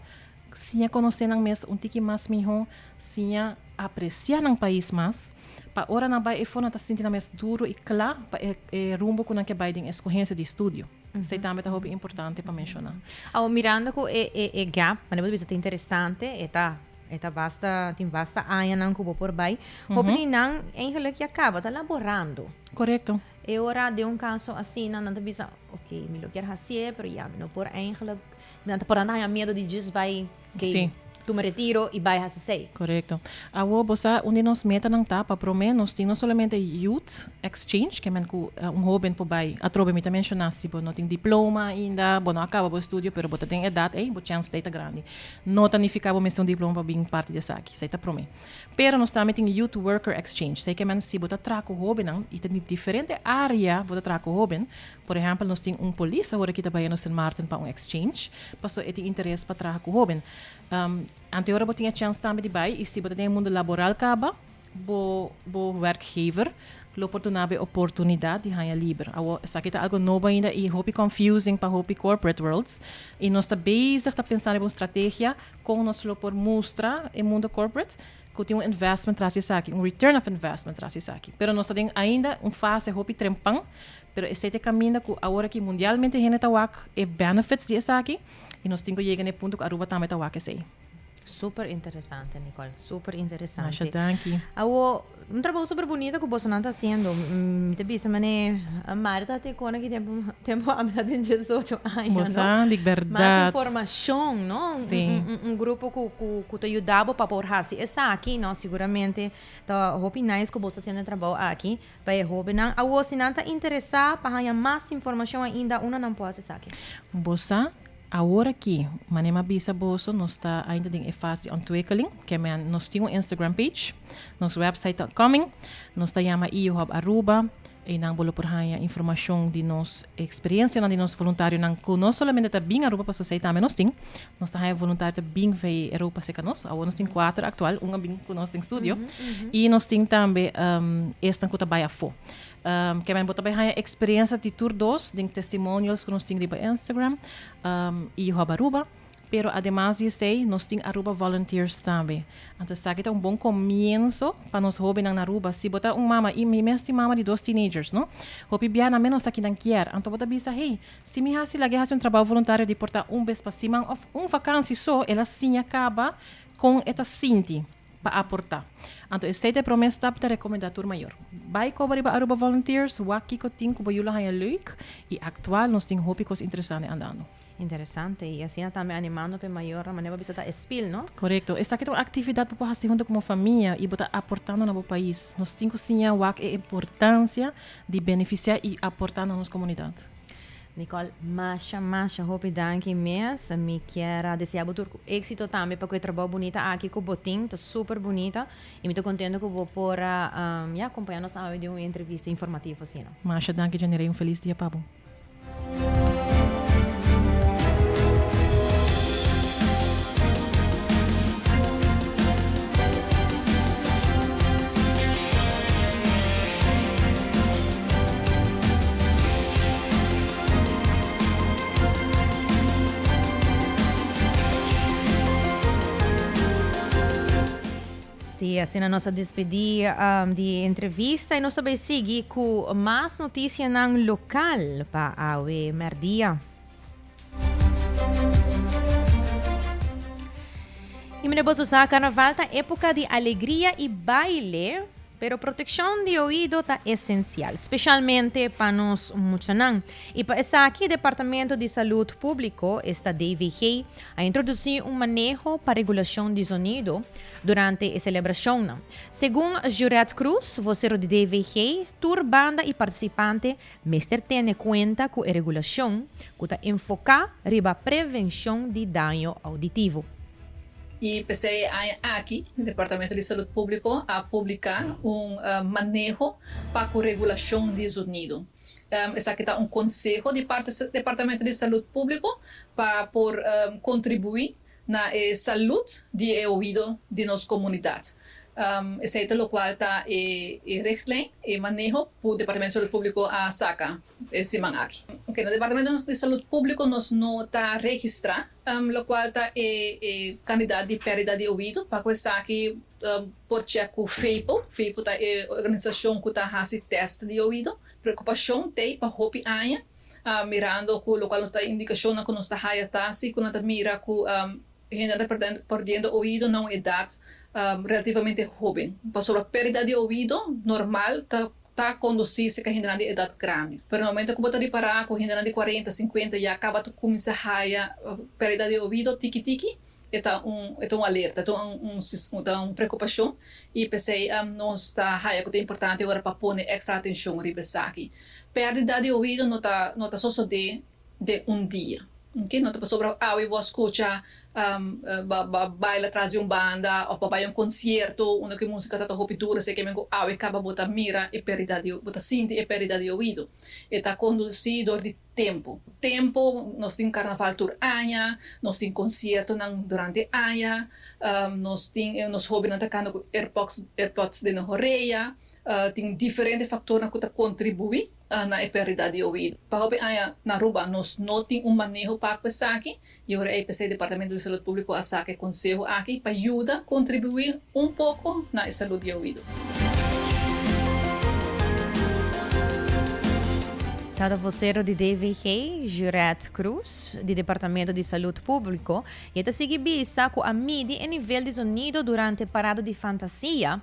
siña konosé nan mes un tiki mas mihó, siña apresiá nan pais mas, pa ora nan bai efó nan ta sinti nan mes duro i kla pa e e rumbo ku nan ke bai den eskohensia di studio. Esei tambe ta hopi importante pa menshoná. Awor mirando ku e e e gap, manera bo ta bisa ta interesante, e ta e ta basta tin basta añanan ku bo por bai. Hopi di nan eigenlijk ya kaba ta laborando. Korekto. E ora den un kaso asina nan ta bisa, ok, mi lo kier hasié, pero ya mi no por eigenlijk, nan ta por nan ta haña miedo di djis bai, Sí. Tuma retiro y bay haci esey. Correcto. Awo bo sa un di nos metanan ta pa prome nos tin no solamente youth exchange ke men ku un hoben por bay atrobe mi ta menciona si bo no tin diploma ainda bo no a caba bo estudio pero bo ta den edad ey bo chance ta ey ta grandi. No ta nifica bo mester un diploma pa bin parti di esaki esey ta prome. Pero nos tambe tin youth worker exchange esey ke men si bo ta traha ku hobennan y ta di diferente area bo ta traha ku hoben por ehempel nos tin un polis awor aki ta bayendo Sint Maarten pa un exchange paso e tin interes pa traha ku hoben. Ante ora bo tin e chèns tambe di bai i si bo ta den e mundu laboral kaba, bo bo werkgever lo por duna bo e oportunidat di haña liber. Awor, esaki ta algo nobo ainda i hopi confusing pa hopi corporate worlds i nos ta bezig ta pensa riba un strategia kon nos lo por mustra e mundo corporate ku tin un investment tras di esaki, un return of investment tras di esaki. Pero nos ta den ainda un fase hopi trempan, pero esei ta e kaminda ku awor aki mundialmente hende ta wak e benefits di esaki. I nos tin ku yega na e punto ku Aruba tambe ta wak esei. Super interesante, Nicole. Super interesante. Masha danki. Awo, un trabou super bunita ku bosonan ta hasiendo. Mi ta bisa manera Mari ta te kona ki tempu tempu ami ta tin diesocho aña, no? Bo sa di bèrdat. Mas informashon, no? Sí. Un grupo ku ku ku ta yuda bo pa por hasi esaki, no? Siguramente ta hopi nice ku bo ta hasiendo e trabou aki. Pa e hóbennan awor si nan ta interesá pa haña mas informashon ainda unda nan por hasi esaki? Bo sa, awor aki, manera mi a bisa boso, nos ta ainda den e fase di ontwikkeling. Ke men, nos tin un Instagram page, nos website ta coming, nos ta yama EU Hub Aruba, einan bo lo por haña informashon di nos eksperensianan di nos voluntarionan ku no solamente ta bin Aruba pasobra esei tambe nos tin. Nos ta haña voluntario ta bin vei Europa serka nos. Awor nos tin kuater aktual, un a bin ku nos den studio. I nos tin tambe esnan ku ta bai afó. Ke men bo ta bai haña eksperensia di tur dos den testimonials ku nos tin riba Instagram i Hub Aruba. Pero ademas di esei nos tin Aruba Volunteers tambe. Anto esaki ta un bon komienso pa nos hóbennan na Aruba. Si bo ta un mama, i mi mes tin mama di dos teenagers, no? Hopi bia nan menos ta kinan kier. Anto bo ta bisa, hey, Si mi hasi lag'é hasi un trabou voluntario di por ta un bes pa siman òf un vakansi so, el a siña kaba kon e ta sinti pa aportá. Anto esei ta e promé stap ta rekomendá tur mayor. Bai koba riba Aruba Volunteers, wak kiko tin ku bo yu lo haña leuk i aktual nos tin hopi kos interesante andando. Interesante i asina tambe animando pa e mayornan manera bo bisa ta e spil, no? Korekto. Esaki ta un aktividat bo por hasi huntu komo famia i bo ta aportando na bo pais. Nos tin ku siña wak e importansia di benefisiá i aportá na nos komunidat. Nicole, masha masha hopi danki mes. Mi kier a desea bo tur ku éxito tambe pa ku e trabou bunita aki ku bo tin. Ta super bunita i mi ta kontento ku bo por a ya kompañá nos awe den un entrevista informativo asina. Masha danki Janirey, un felis dia pa bo. Sí, asina nos a despedí di e entrevista i nos ta bai sigui ku mas notisianan lokal pa awe mèrdia. I mira boso sa, karnaval ta époka di alegria i baile, pero protekshon di oido ta esensial, spesialmente pa nos muchanan. I pa esaki Departamento di Salud Públiko, esta DVG, a introdusí un maneho pa regulashon di zonido durante e selebrashonnan. Segun Jurette Croes, vosero di DVG, tur banda i partisipante Mester tene kuenta ku e regulashon ku ta enfoká riba prevenshon di daño auditivo. I p'esei e aña aki Departamento di Salud Públiko a publiká un maneho pa ku regulashon di zonido. Esaki ta un konseho di parti Departamento di Salud Públiko pa por kontribuí na e salud di e oido di nos comunidad. Esey ta locual ta e richtlijn, e maneho cu Departamento di Salud Publico a saca e siman aki. Ok, na Departamento di Salud Publico nos no ta registra locual ta e cantidad di perdida di oido pa cu esaki por check cu FEPO, FEPO ta e organisacion cu ta haci test di oido. Preocupacion t'ey pa hopi aña. Mirando ku lokual nos ta indikashonnan ku nos ta haya ta si ku nan ta mira ku hende ta perdiendo oido na un edat relativamente hoben. Pasobra perdida di oido normal ta ta kondusí serka hendenan di edat grandi. Pero na momento ku bo ta ripará ku hendenan di kuarenta, sinkuenta ya kaba ta kuminsá haya perdida di oido tiki tiki. e ta un e ta un alerta, e ta un un ta un preokupashon i p'esei nos ta haya ku ta importante ora pa pone èkstra atenshon riba esaki. Pèrdida di oido no ta no ta sosodé den un dia. Ok, no ta pasobra awe bo a skucha bo a baila tras di un banda òf bo a bai un konsierto unda ku e músika ta ta hopi duru esei ke men ku awe kaba bo ta mira e pèrdida di bo ta sinti e pèrdida di oido. E ta kondusí dor di tempu. Tempu, nos tin karnaval tur aña, nos tin konsiertonan durante aña, nos tin nos hóbennan ta kanta ku airpods airpods den nan horea, tin diferente faktornan ku ta kontribuí na e pèrdida di oido. Pa hopi aña na Aruba nos no tin un maneho pa ku esaki i ora ei p'esei Departamento di Salud Públiko a saka e konseho aki pa yuda kontribuí un poko na e salud di oido. Tata vocero di DVG, Jurette Croes, di Departamento di Salud Publico, y e ta sigui bisa cu a midi e nivel di zonido durante parada di fantasia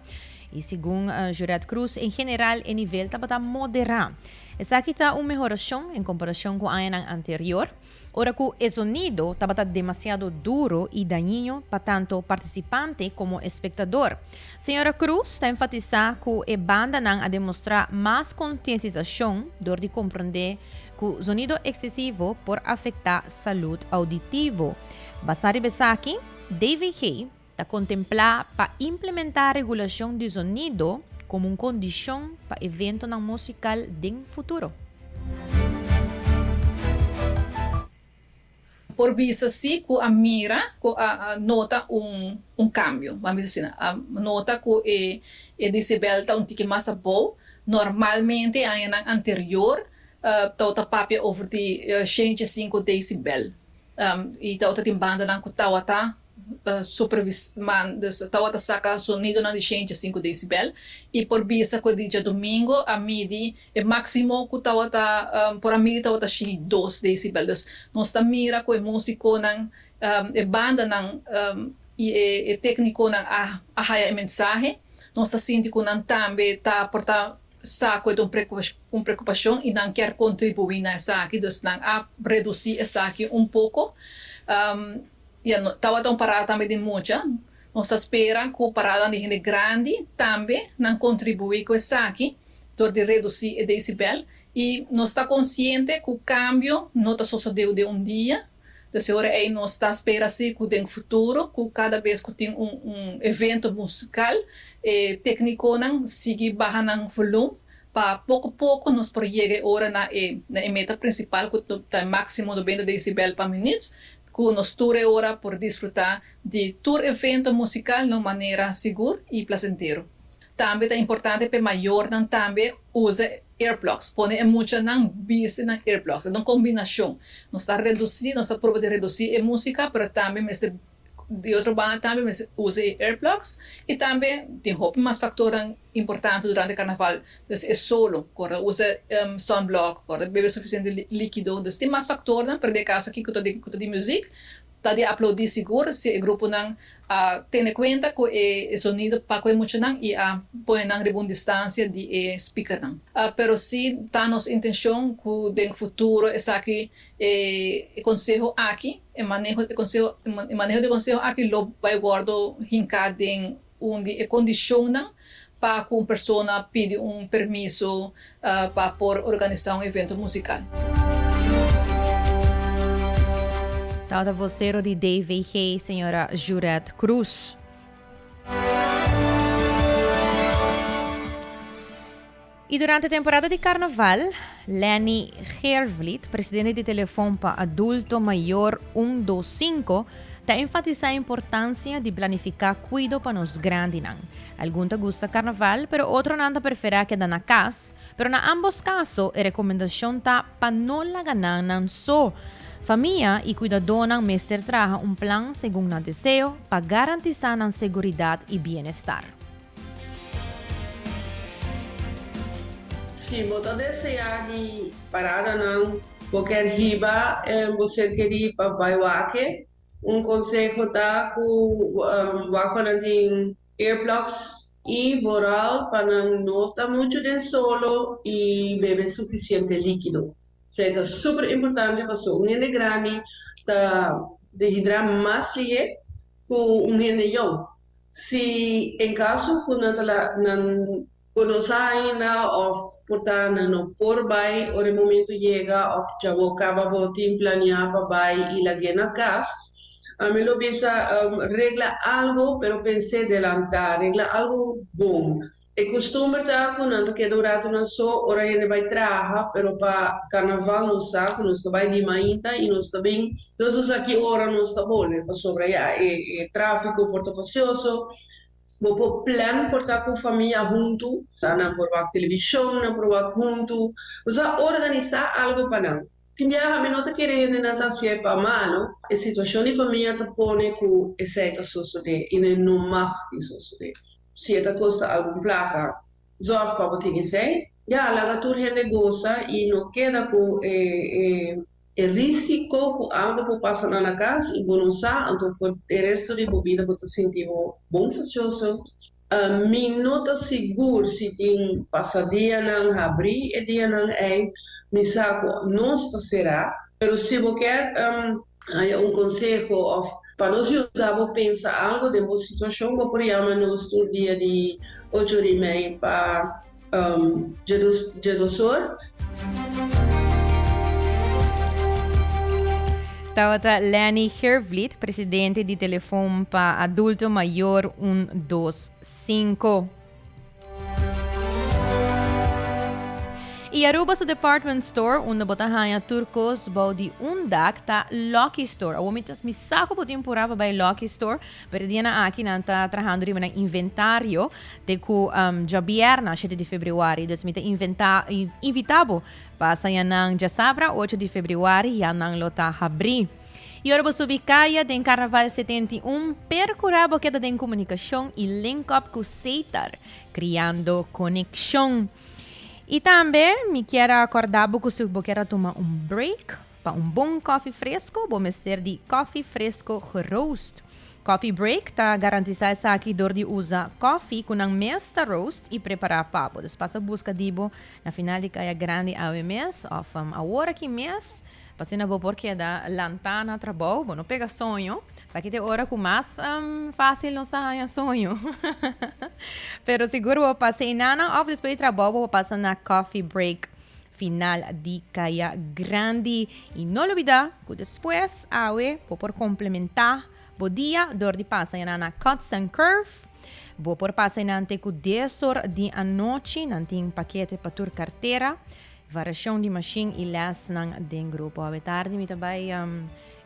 y segun Jurette Croes en general e nivel tabata modera. Esaki ta un mehoracion en comparacion cu añanan anterior. Ora ku e zonido tabata demasiado duro i dañino pa tanto partisipante komo espektador. Señora Cruz ta enfatisá ku e bandanan a demostrá mas konsientisashon dor di komprondé ku zonido eksesivo por afektá salud auditivo. Basá riba esaki, DVG ta kontemplá pa implementá regulashon di zonido komo un kondishon pa eventonan musikal den futuro. Por bisa si ku a mira ku a nota un un kambio, ban bisa asina, a nota ku e e decibel ta un tiki mas abou. Normalmente añanan anterior tabata papia over di shentje sinku decibel i tabata tin bandanan ku tabata supervis man dus tawata saka sonidonan di shentje sinku decibel i por bisa ku di djadumingo a midi e maximo ku tawata por a midi tawata shi dos decibel dus nos ta mira ku e musikonan e bandanan i e teknikonan a a haya e mensahe nos ta sinti ku nan tambe ta por ta sa ku e ta un preokupashon i nan kier kontribuí na esaki dus nan a redusí esaki un poko. Ya no tabata un parada tambe di mucha. Nos ta spera ku paradan di hende grandi tambe nan kontribuí ku esaki dor di redusí e decibel. I nos ta konsiente ku kambio no ta sosodeu den un dia. Dus e ora ei nos ta spera si ku den futuro ku kada bes ku tin un un evento musikal e teknikonan sigui baha nan volum pa poko poko nos por yega e ora na e na e meta prinsipal ku ta e máksimo nobenta decibel pa minüt. Ku nos tur e ora por disfrutá di tur evento musikal na un manera sigur i plasentero. Tambe ta importante p'e mayornan tambe usa earplugs, pone e muchanan bisti nan earplugs. E ta un kombinashon. Nos ta redusí, nos ta proba di redusí e músika, pero tambe mester di otro banda tambe mester usa e earplugs i tambe tin hopi mas faktornan importante durante karnaval. Dus e solo, kor usa sunblock, kor bebe sufisiente likido. Dus tin mas faktornan, pero den e kaso aki ku ta di ku ta di muzik, ta di aplaudí sigur si e gruponan a tene kuenta ku e sonido pa ku e muchanan i a pone nan riba un distansia di e speakernan. Pero si ta nos intenshon ku den futuro esaki e konseho aki, e maneho e konseho e maneho di e konseho aki lo bai wòrdu hinká den Un di e kondishonnan pa ku un persona pidi un permiso pa por organisá un evento musikal. Tabata vocero di DVG, señora Jurette Croes. Y durante temporada di carnaval, Lenny Geervliet, presidente di Telefon pa Adulto Mayor 125, ta enfatisa e importancia di planifica cuido pa nos grandinan. Algun ta gusta carnaval, pero otronan ta prefera keda na cas, pero na ambos caso e recomendacion ta pa no laga nan nan so. Famia y cuidadonan mester traha un plan segun nan deseo pa garantisa nan seguridad y bienestar. Si bo ta deseá di paradanan, bo kier hiba bo ser kerí pa bai wak. Un konseho ta ku wak pa nan tin earplugs i vooral pa nan no ta muchu den solo i bebe sufisiente líkido. Esei ta super importante pasobra un hende grandi ta dehidrá mas lihé. ku un hende yòn. Si en kaso ku nan ta la nan ku no sa ainda òf por ta nan no por bai ora e momento yega òf dja bo kaba bo tin planiá pa bai i lag'é na kas, ami lo bisa regla algu pero pens'é delantá, regla algu bon. E kustumber ta ku nan ta keda un ratu nan so ora hende bai traha, pero pa karnaval nos sa ku nos ta bai di mainta i nos ta bin, nos no sa ki ora nos ta bolbe pasobra ya e e tráfiko por ta fasioso. Bo por plan por ta ku famia huntu, nan por wak televishon, nan por wak huntu, bo sa organisá algu pa nan. Tin biaha mi no ta kere hendenan ta hasié pa malu, e situashon di famia ta pone ku esei ta sosodé i nan no mag di sosodé. Si e ta kosta algun plaka, zòrg pa bo tin esei. Ya, laga tur hende gosa i no keda ku e e risiko ku algu por pasa nan na kas i bo no sa, anto for e resto di bo bida bo ta sinti bo bon fasioso. Mi no ta sigur si tin pasadianan habrí e dianan ei, mi sa ku nos ta será, pero si bo kier haña un konseho òf pa nos yuda bo pensa algu den bo situashon, bo por yama nos tur dia di ocho ora i mei pa djedos or. Tabata Lenny Gervliet, presidente di Telefon pa Adulto Mayor 125. Y Aruba su department store, unda bo ta haña tur cos bou di un dak, ta Lucky Store. Awor mi ta mi sa cu bo tin pura pa bay Lucky Store, pero e dianan aki nan ta trahando riba nan inventario te cu um, djabierna, shete di februari. Dus mi ta inventa, invita bo pa saña nan djasabra, ocho di februari, ya nan lo ta habri. Y ora bo subi caya den Carnaval 71, percura bo keda den comunicacion y link up cu Setar, criando conexion. Y tambe mi kier a acorda bo cu si bo kier a tuma un break pa un bon koffie fresco, bo mester di Koffie Fresco Geroost. Coffee Break ta garantisa esaki door di usa koffie cu nan mes ta roast y prepara pa bo. Dus pasa busca di bo na final di Caya Grandi awe mes of awor aki mes. Pa asina bo por keda lantá na trabou, bo no pega soño. Esaki ta e ora ku mas fásil nos ta haña soño. Pero sigur bo pasa enanan òf despues di trabou bo por pasa na coffee break final di Kaya Grandi. I no lubidá ku despues awe bo por komplementá bo dia dor di pasa enan na Cuts and Curve. Bo por pasa enan te ku dies or di anochi. Nan tin pakete pa tur kartera. Variacion di machine y lesnan den grupo. Awe tardi mi ta bay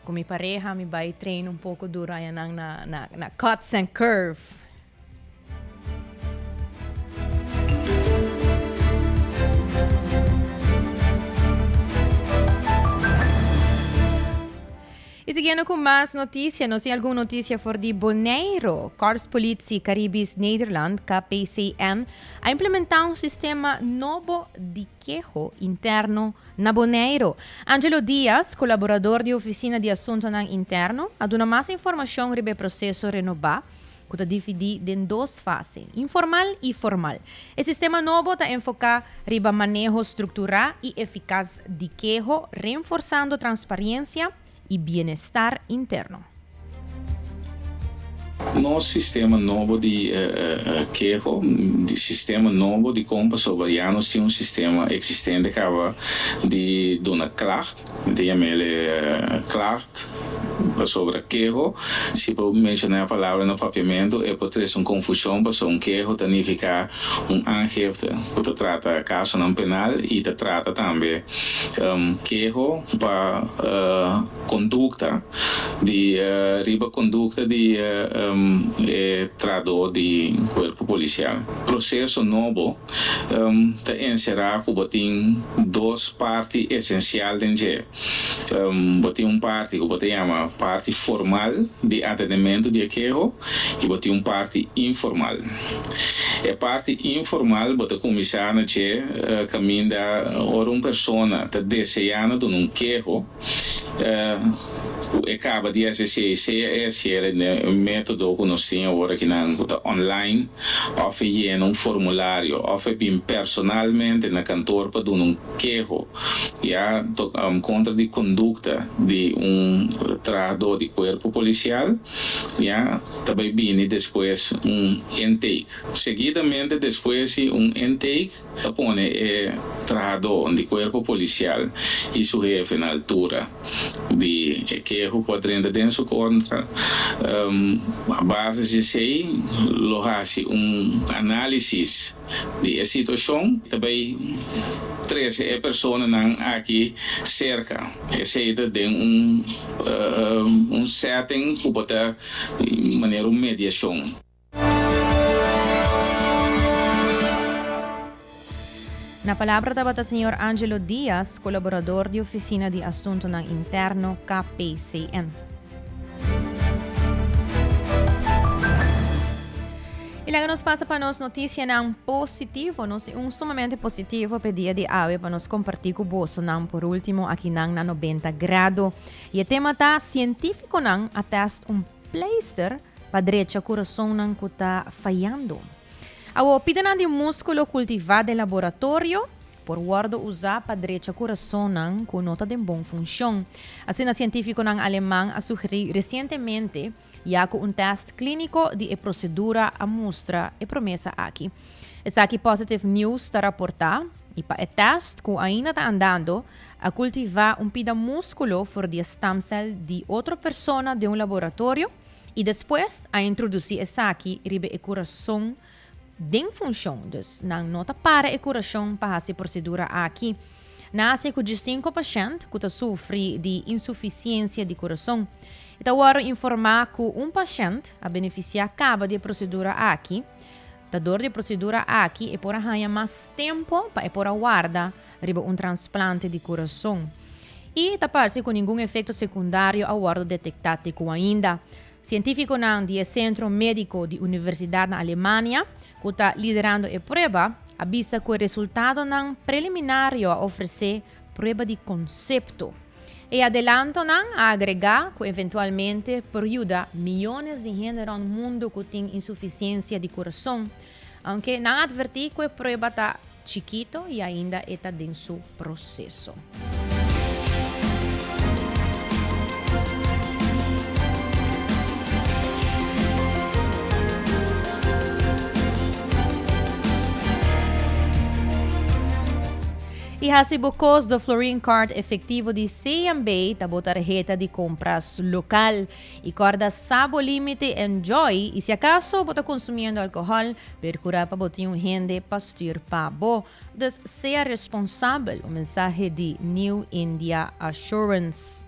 cu mi pareha, mi bay train un poco duro ayanan na na na Cuts and Curve. Y siguiendo cu mas noticia, nos tin algun noticia for di Boneiro. Korpspolitie Caribisch Nederland, KPCN, a implementa un sistema nobo di keho interno na Boneiro. Angelo Diaz, colaborador di Oficina di Asuntonan Interno, a duna mas informacion riba e proceso renoba, ku ta dividí den dos fase, informal i formal. E sistema nobo ta enfoká riba maneho strukturá i efikas di keho, renforsando transparensia i bienestar interno. Nos sistema nobo di keho, di sistema nobo di kon pasobra ya nos tin un sistema eksistente kaba di duna klacht. Mi ta yam'el klacht pasobra keho. Si bo menshoná e palabra na papiamentu e por trese un konfushon pasobra un keho ta nifiká un aangifte ku ta trata kasonan penal i ta trata tambe keho pa kondukta di riba kondukta di e trahadó di kuerpo polisial. Proseso nobo ta enserá ku bo tin dos parti esensial den dje. Bo tin un parti ku bo ta yama parti formal di atendementu di e keho i bo tin un parti informal. E parti informal bo ta kuminsá na dje kaminda ora un persona ta deseá na duna un keho ku. e kaba di hasi esei, sea e hasiel den e método ku nos tin awor akinan ku ta online òf e yena un formulario òf e bin personalmente na kantor pa duna un keho ya kontra di kondukta di un trahadó di kuerpo polisial ya ta bai bini despues un intake. Seguidamente despues di un intake ta pone e trahadó di kuerpo polisial i su hefe na altura di e keho ku a drenta den su kontra. A base di esei lo hasi un análisis di e situashon. Ta bai trese e personanan aki serka. Esei ta den un un setting ku bo ta manera un mediashon. Na palabra tabata señor Angelo Diaz, colaborador di Oficina di Asuntonan Interno, KPCN. Y laga nos pasa pa nos noticianan positivo. Nos tin un sumamente positivo p'e dia di awe pa nos comparti cu bosonan por ultimo akinan na 90 grado. Y e tema ta cientificonan a test un pleister Pa drecha kurasonnan ku ta fayando. Awor, pidanan di múskulo kultivá den laboratorio por wòrdu usá pa drecha kurasonnan ku no ta den bon funshon. Asina sientífikonan aleman a sugerí resientemente, ya ku un tèst klíniko di e prosedura a mustra e promesa aki. Esaki Positive News ta raportá. I pa e tèst ku ainda ta andando, a kultivá un pida múskulo for di e stamcel di otro persona den un laboratorio i despues a introdusí esaki riba e kurason den funshon. Dus nan no ta para e kurashon pa hasi e prosedura aki. Nan a hasi ku djesinku pashènt ku ta sufri di insufisiensia di kurason. E ta wòrdu informá ku un pashènt a benefisiá kaba di e prosedura aki. Ta dor di e prosedura aki e por a haña mas tempo pa e por a warda riba un transplante di kurason. I ta parse ku ningun efekto sekundario a wòrdu detektá te ku ainda. Sientífikonan di e Sentro Médiko di Universidat na Alemania, ku ta liderando e prueba, a bisa ku e resultadonan preliminario a ofresé prueba di konsepto. E adelantonan a agregá ku eventualmente por yuda miyones di hende rònt mundu ku tin insufisiensia di kurason, aunke nan a atvertí ku e prueba ta chikito i ainda e ta den su proseso. I hasi bo kos do Florin Card efektivo di CMB ta bo tarheta di kompras lokal. I kòrda sa bo límite, enjoy, i si akaso bo ta konsumiendo alkohòl, perkurá pa bo tin un hende pa stür pa bo. Dus sea responsabel, un mensahe di New India Assurance.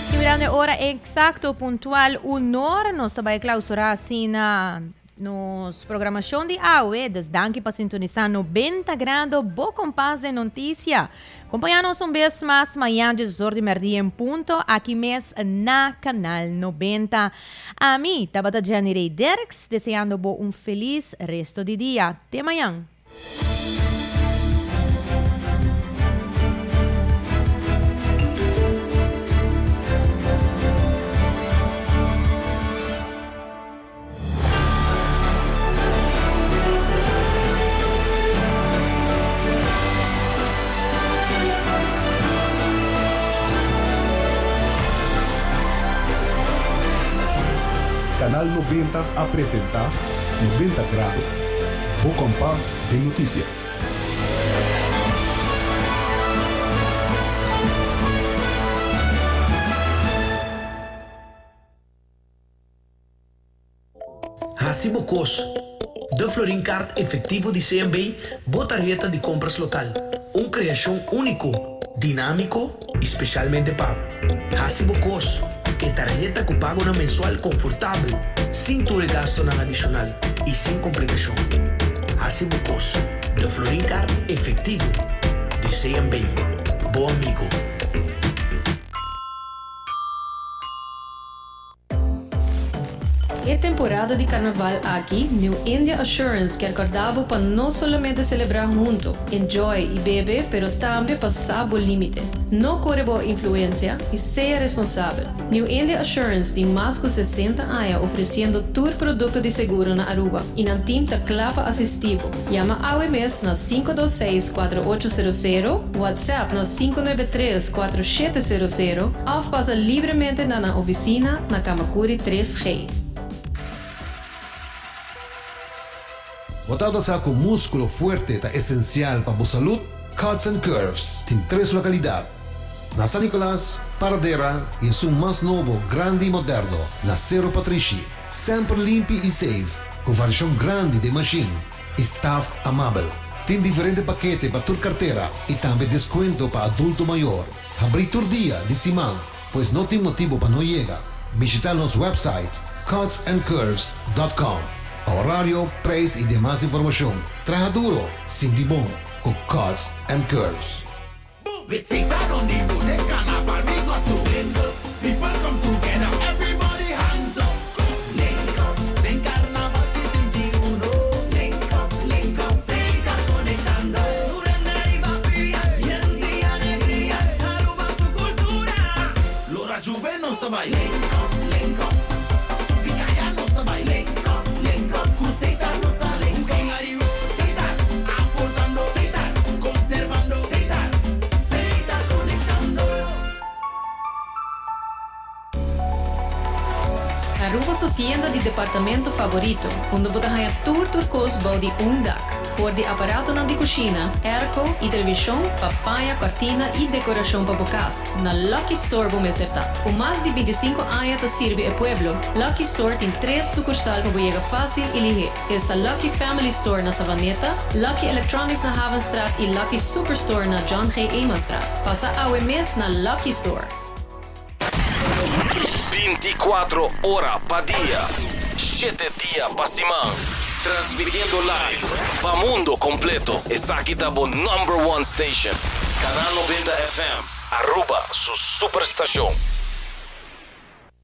Y mirando e ora exacto, puntual, un hora, nos ta bay clausura asina nos programacion di awe. Dus danki pa sintonisa 90 Grado, bo kompas den noticia. Compaña nos un bes mas mañan djesor di merdia en punto aki mes na Canal 90. Ami tabata Jenny Rey Dirks deseando bo un feliz resto di dia. Te mañan. Canal 90 a presenta 90 Grado, bo kompas den notisia. Hasi bo kos. De Florin Card efectivo di CMB, bo tarheta di compras local. Un creacion unico, dinamico y specialmente pa bo. Hasi bo kos. E tarheta cu pagonan mensual confortabel, sin tur e gastonan adicional y sin complicacion. Hasi bo kos. De Florin Card efectivo di CMB. Bo amigo. E temporada di carnaval aki, New India Assurance kier corda bo pa no solamente celebra hunto, enjoy y bebe, pero tambe pa sa bo limite. No core bo influencia y sea responsabel. New India Assurance tin mas cu 60 aña ofreciendo tur producto di seguro na Aruba y nan team ta cla pa asisti bo. Yama awe mes na 526 4800, WhatsApp na 593 4700 of pasa libremente na nan oficina na Camacuri 3G. Bo tabata sa cu musculo fuerte ta esencial pa bo salud? Cuts and Curves tin tres localidad, na San Nicolas, Paradera y esun mas nobo, grandi y moderno, na Cerro Patrishi. Semper limpi y safe, cu variacion grandi den machine y staff amabel. Tin diferente pakete pa tur cartera y tambe descuento pa adulto mayor. Habri tur dia di siman, pues no tin motibo pa no yega. Bishita nos website cutsandcurves.com pa horario, prijs y demas informacion. Traha duro, sinti bon cu Cuts and Curves. With Satan on the road, this carnival we got to link up. People come together, everybody hands up. Link up, den carnaval 61. Link up, link up, Satan conectando. Tur hende riba pia, yen di alegria. Aruba su cultura. Lora Juve nos ta bay. Link up, link up. Subi caya nos ta bay. Link up, link up. Cu Satan nos ta link up. Satan, aportando. Satan, conservando. Satan, Satan conectando. Aruba su tienda di departamento favorito, unda bo ta haya tur tur cos bou di un dak. For di aparatonan di cushina, airco y television, pa paña, cortina y decoracion pa bo cas. Na Lucky Store bo mester ta. Cu mas di 25 aña ta sirbi e pueblo, Lucky Store tin tres sucursal pa bo yega facil y lihe. Esta Lucky Family Store na Savaneta, Lucky Electronics na Havenstraat y Lucky Superstore na John G. Emanstraat. Pasa awe mes na Lucky Store. 24 ora pa dia, 7 dia pa siman. Transmitiendo live pa mundo completo. Esaki ta bo number one station. Canal 90 FM, Aruba, su superstacion.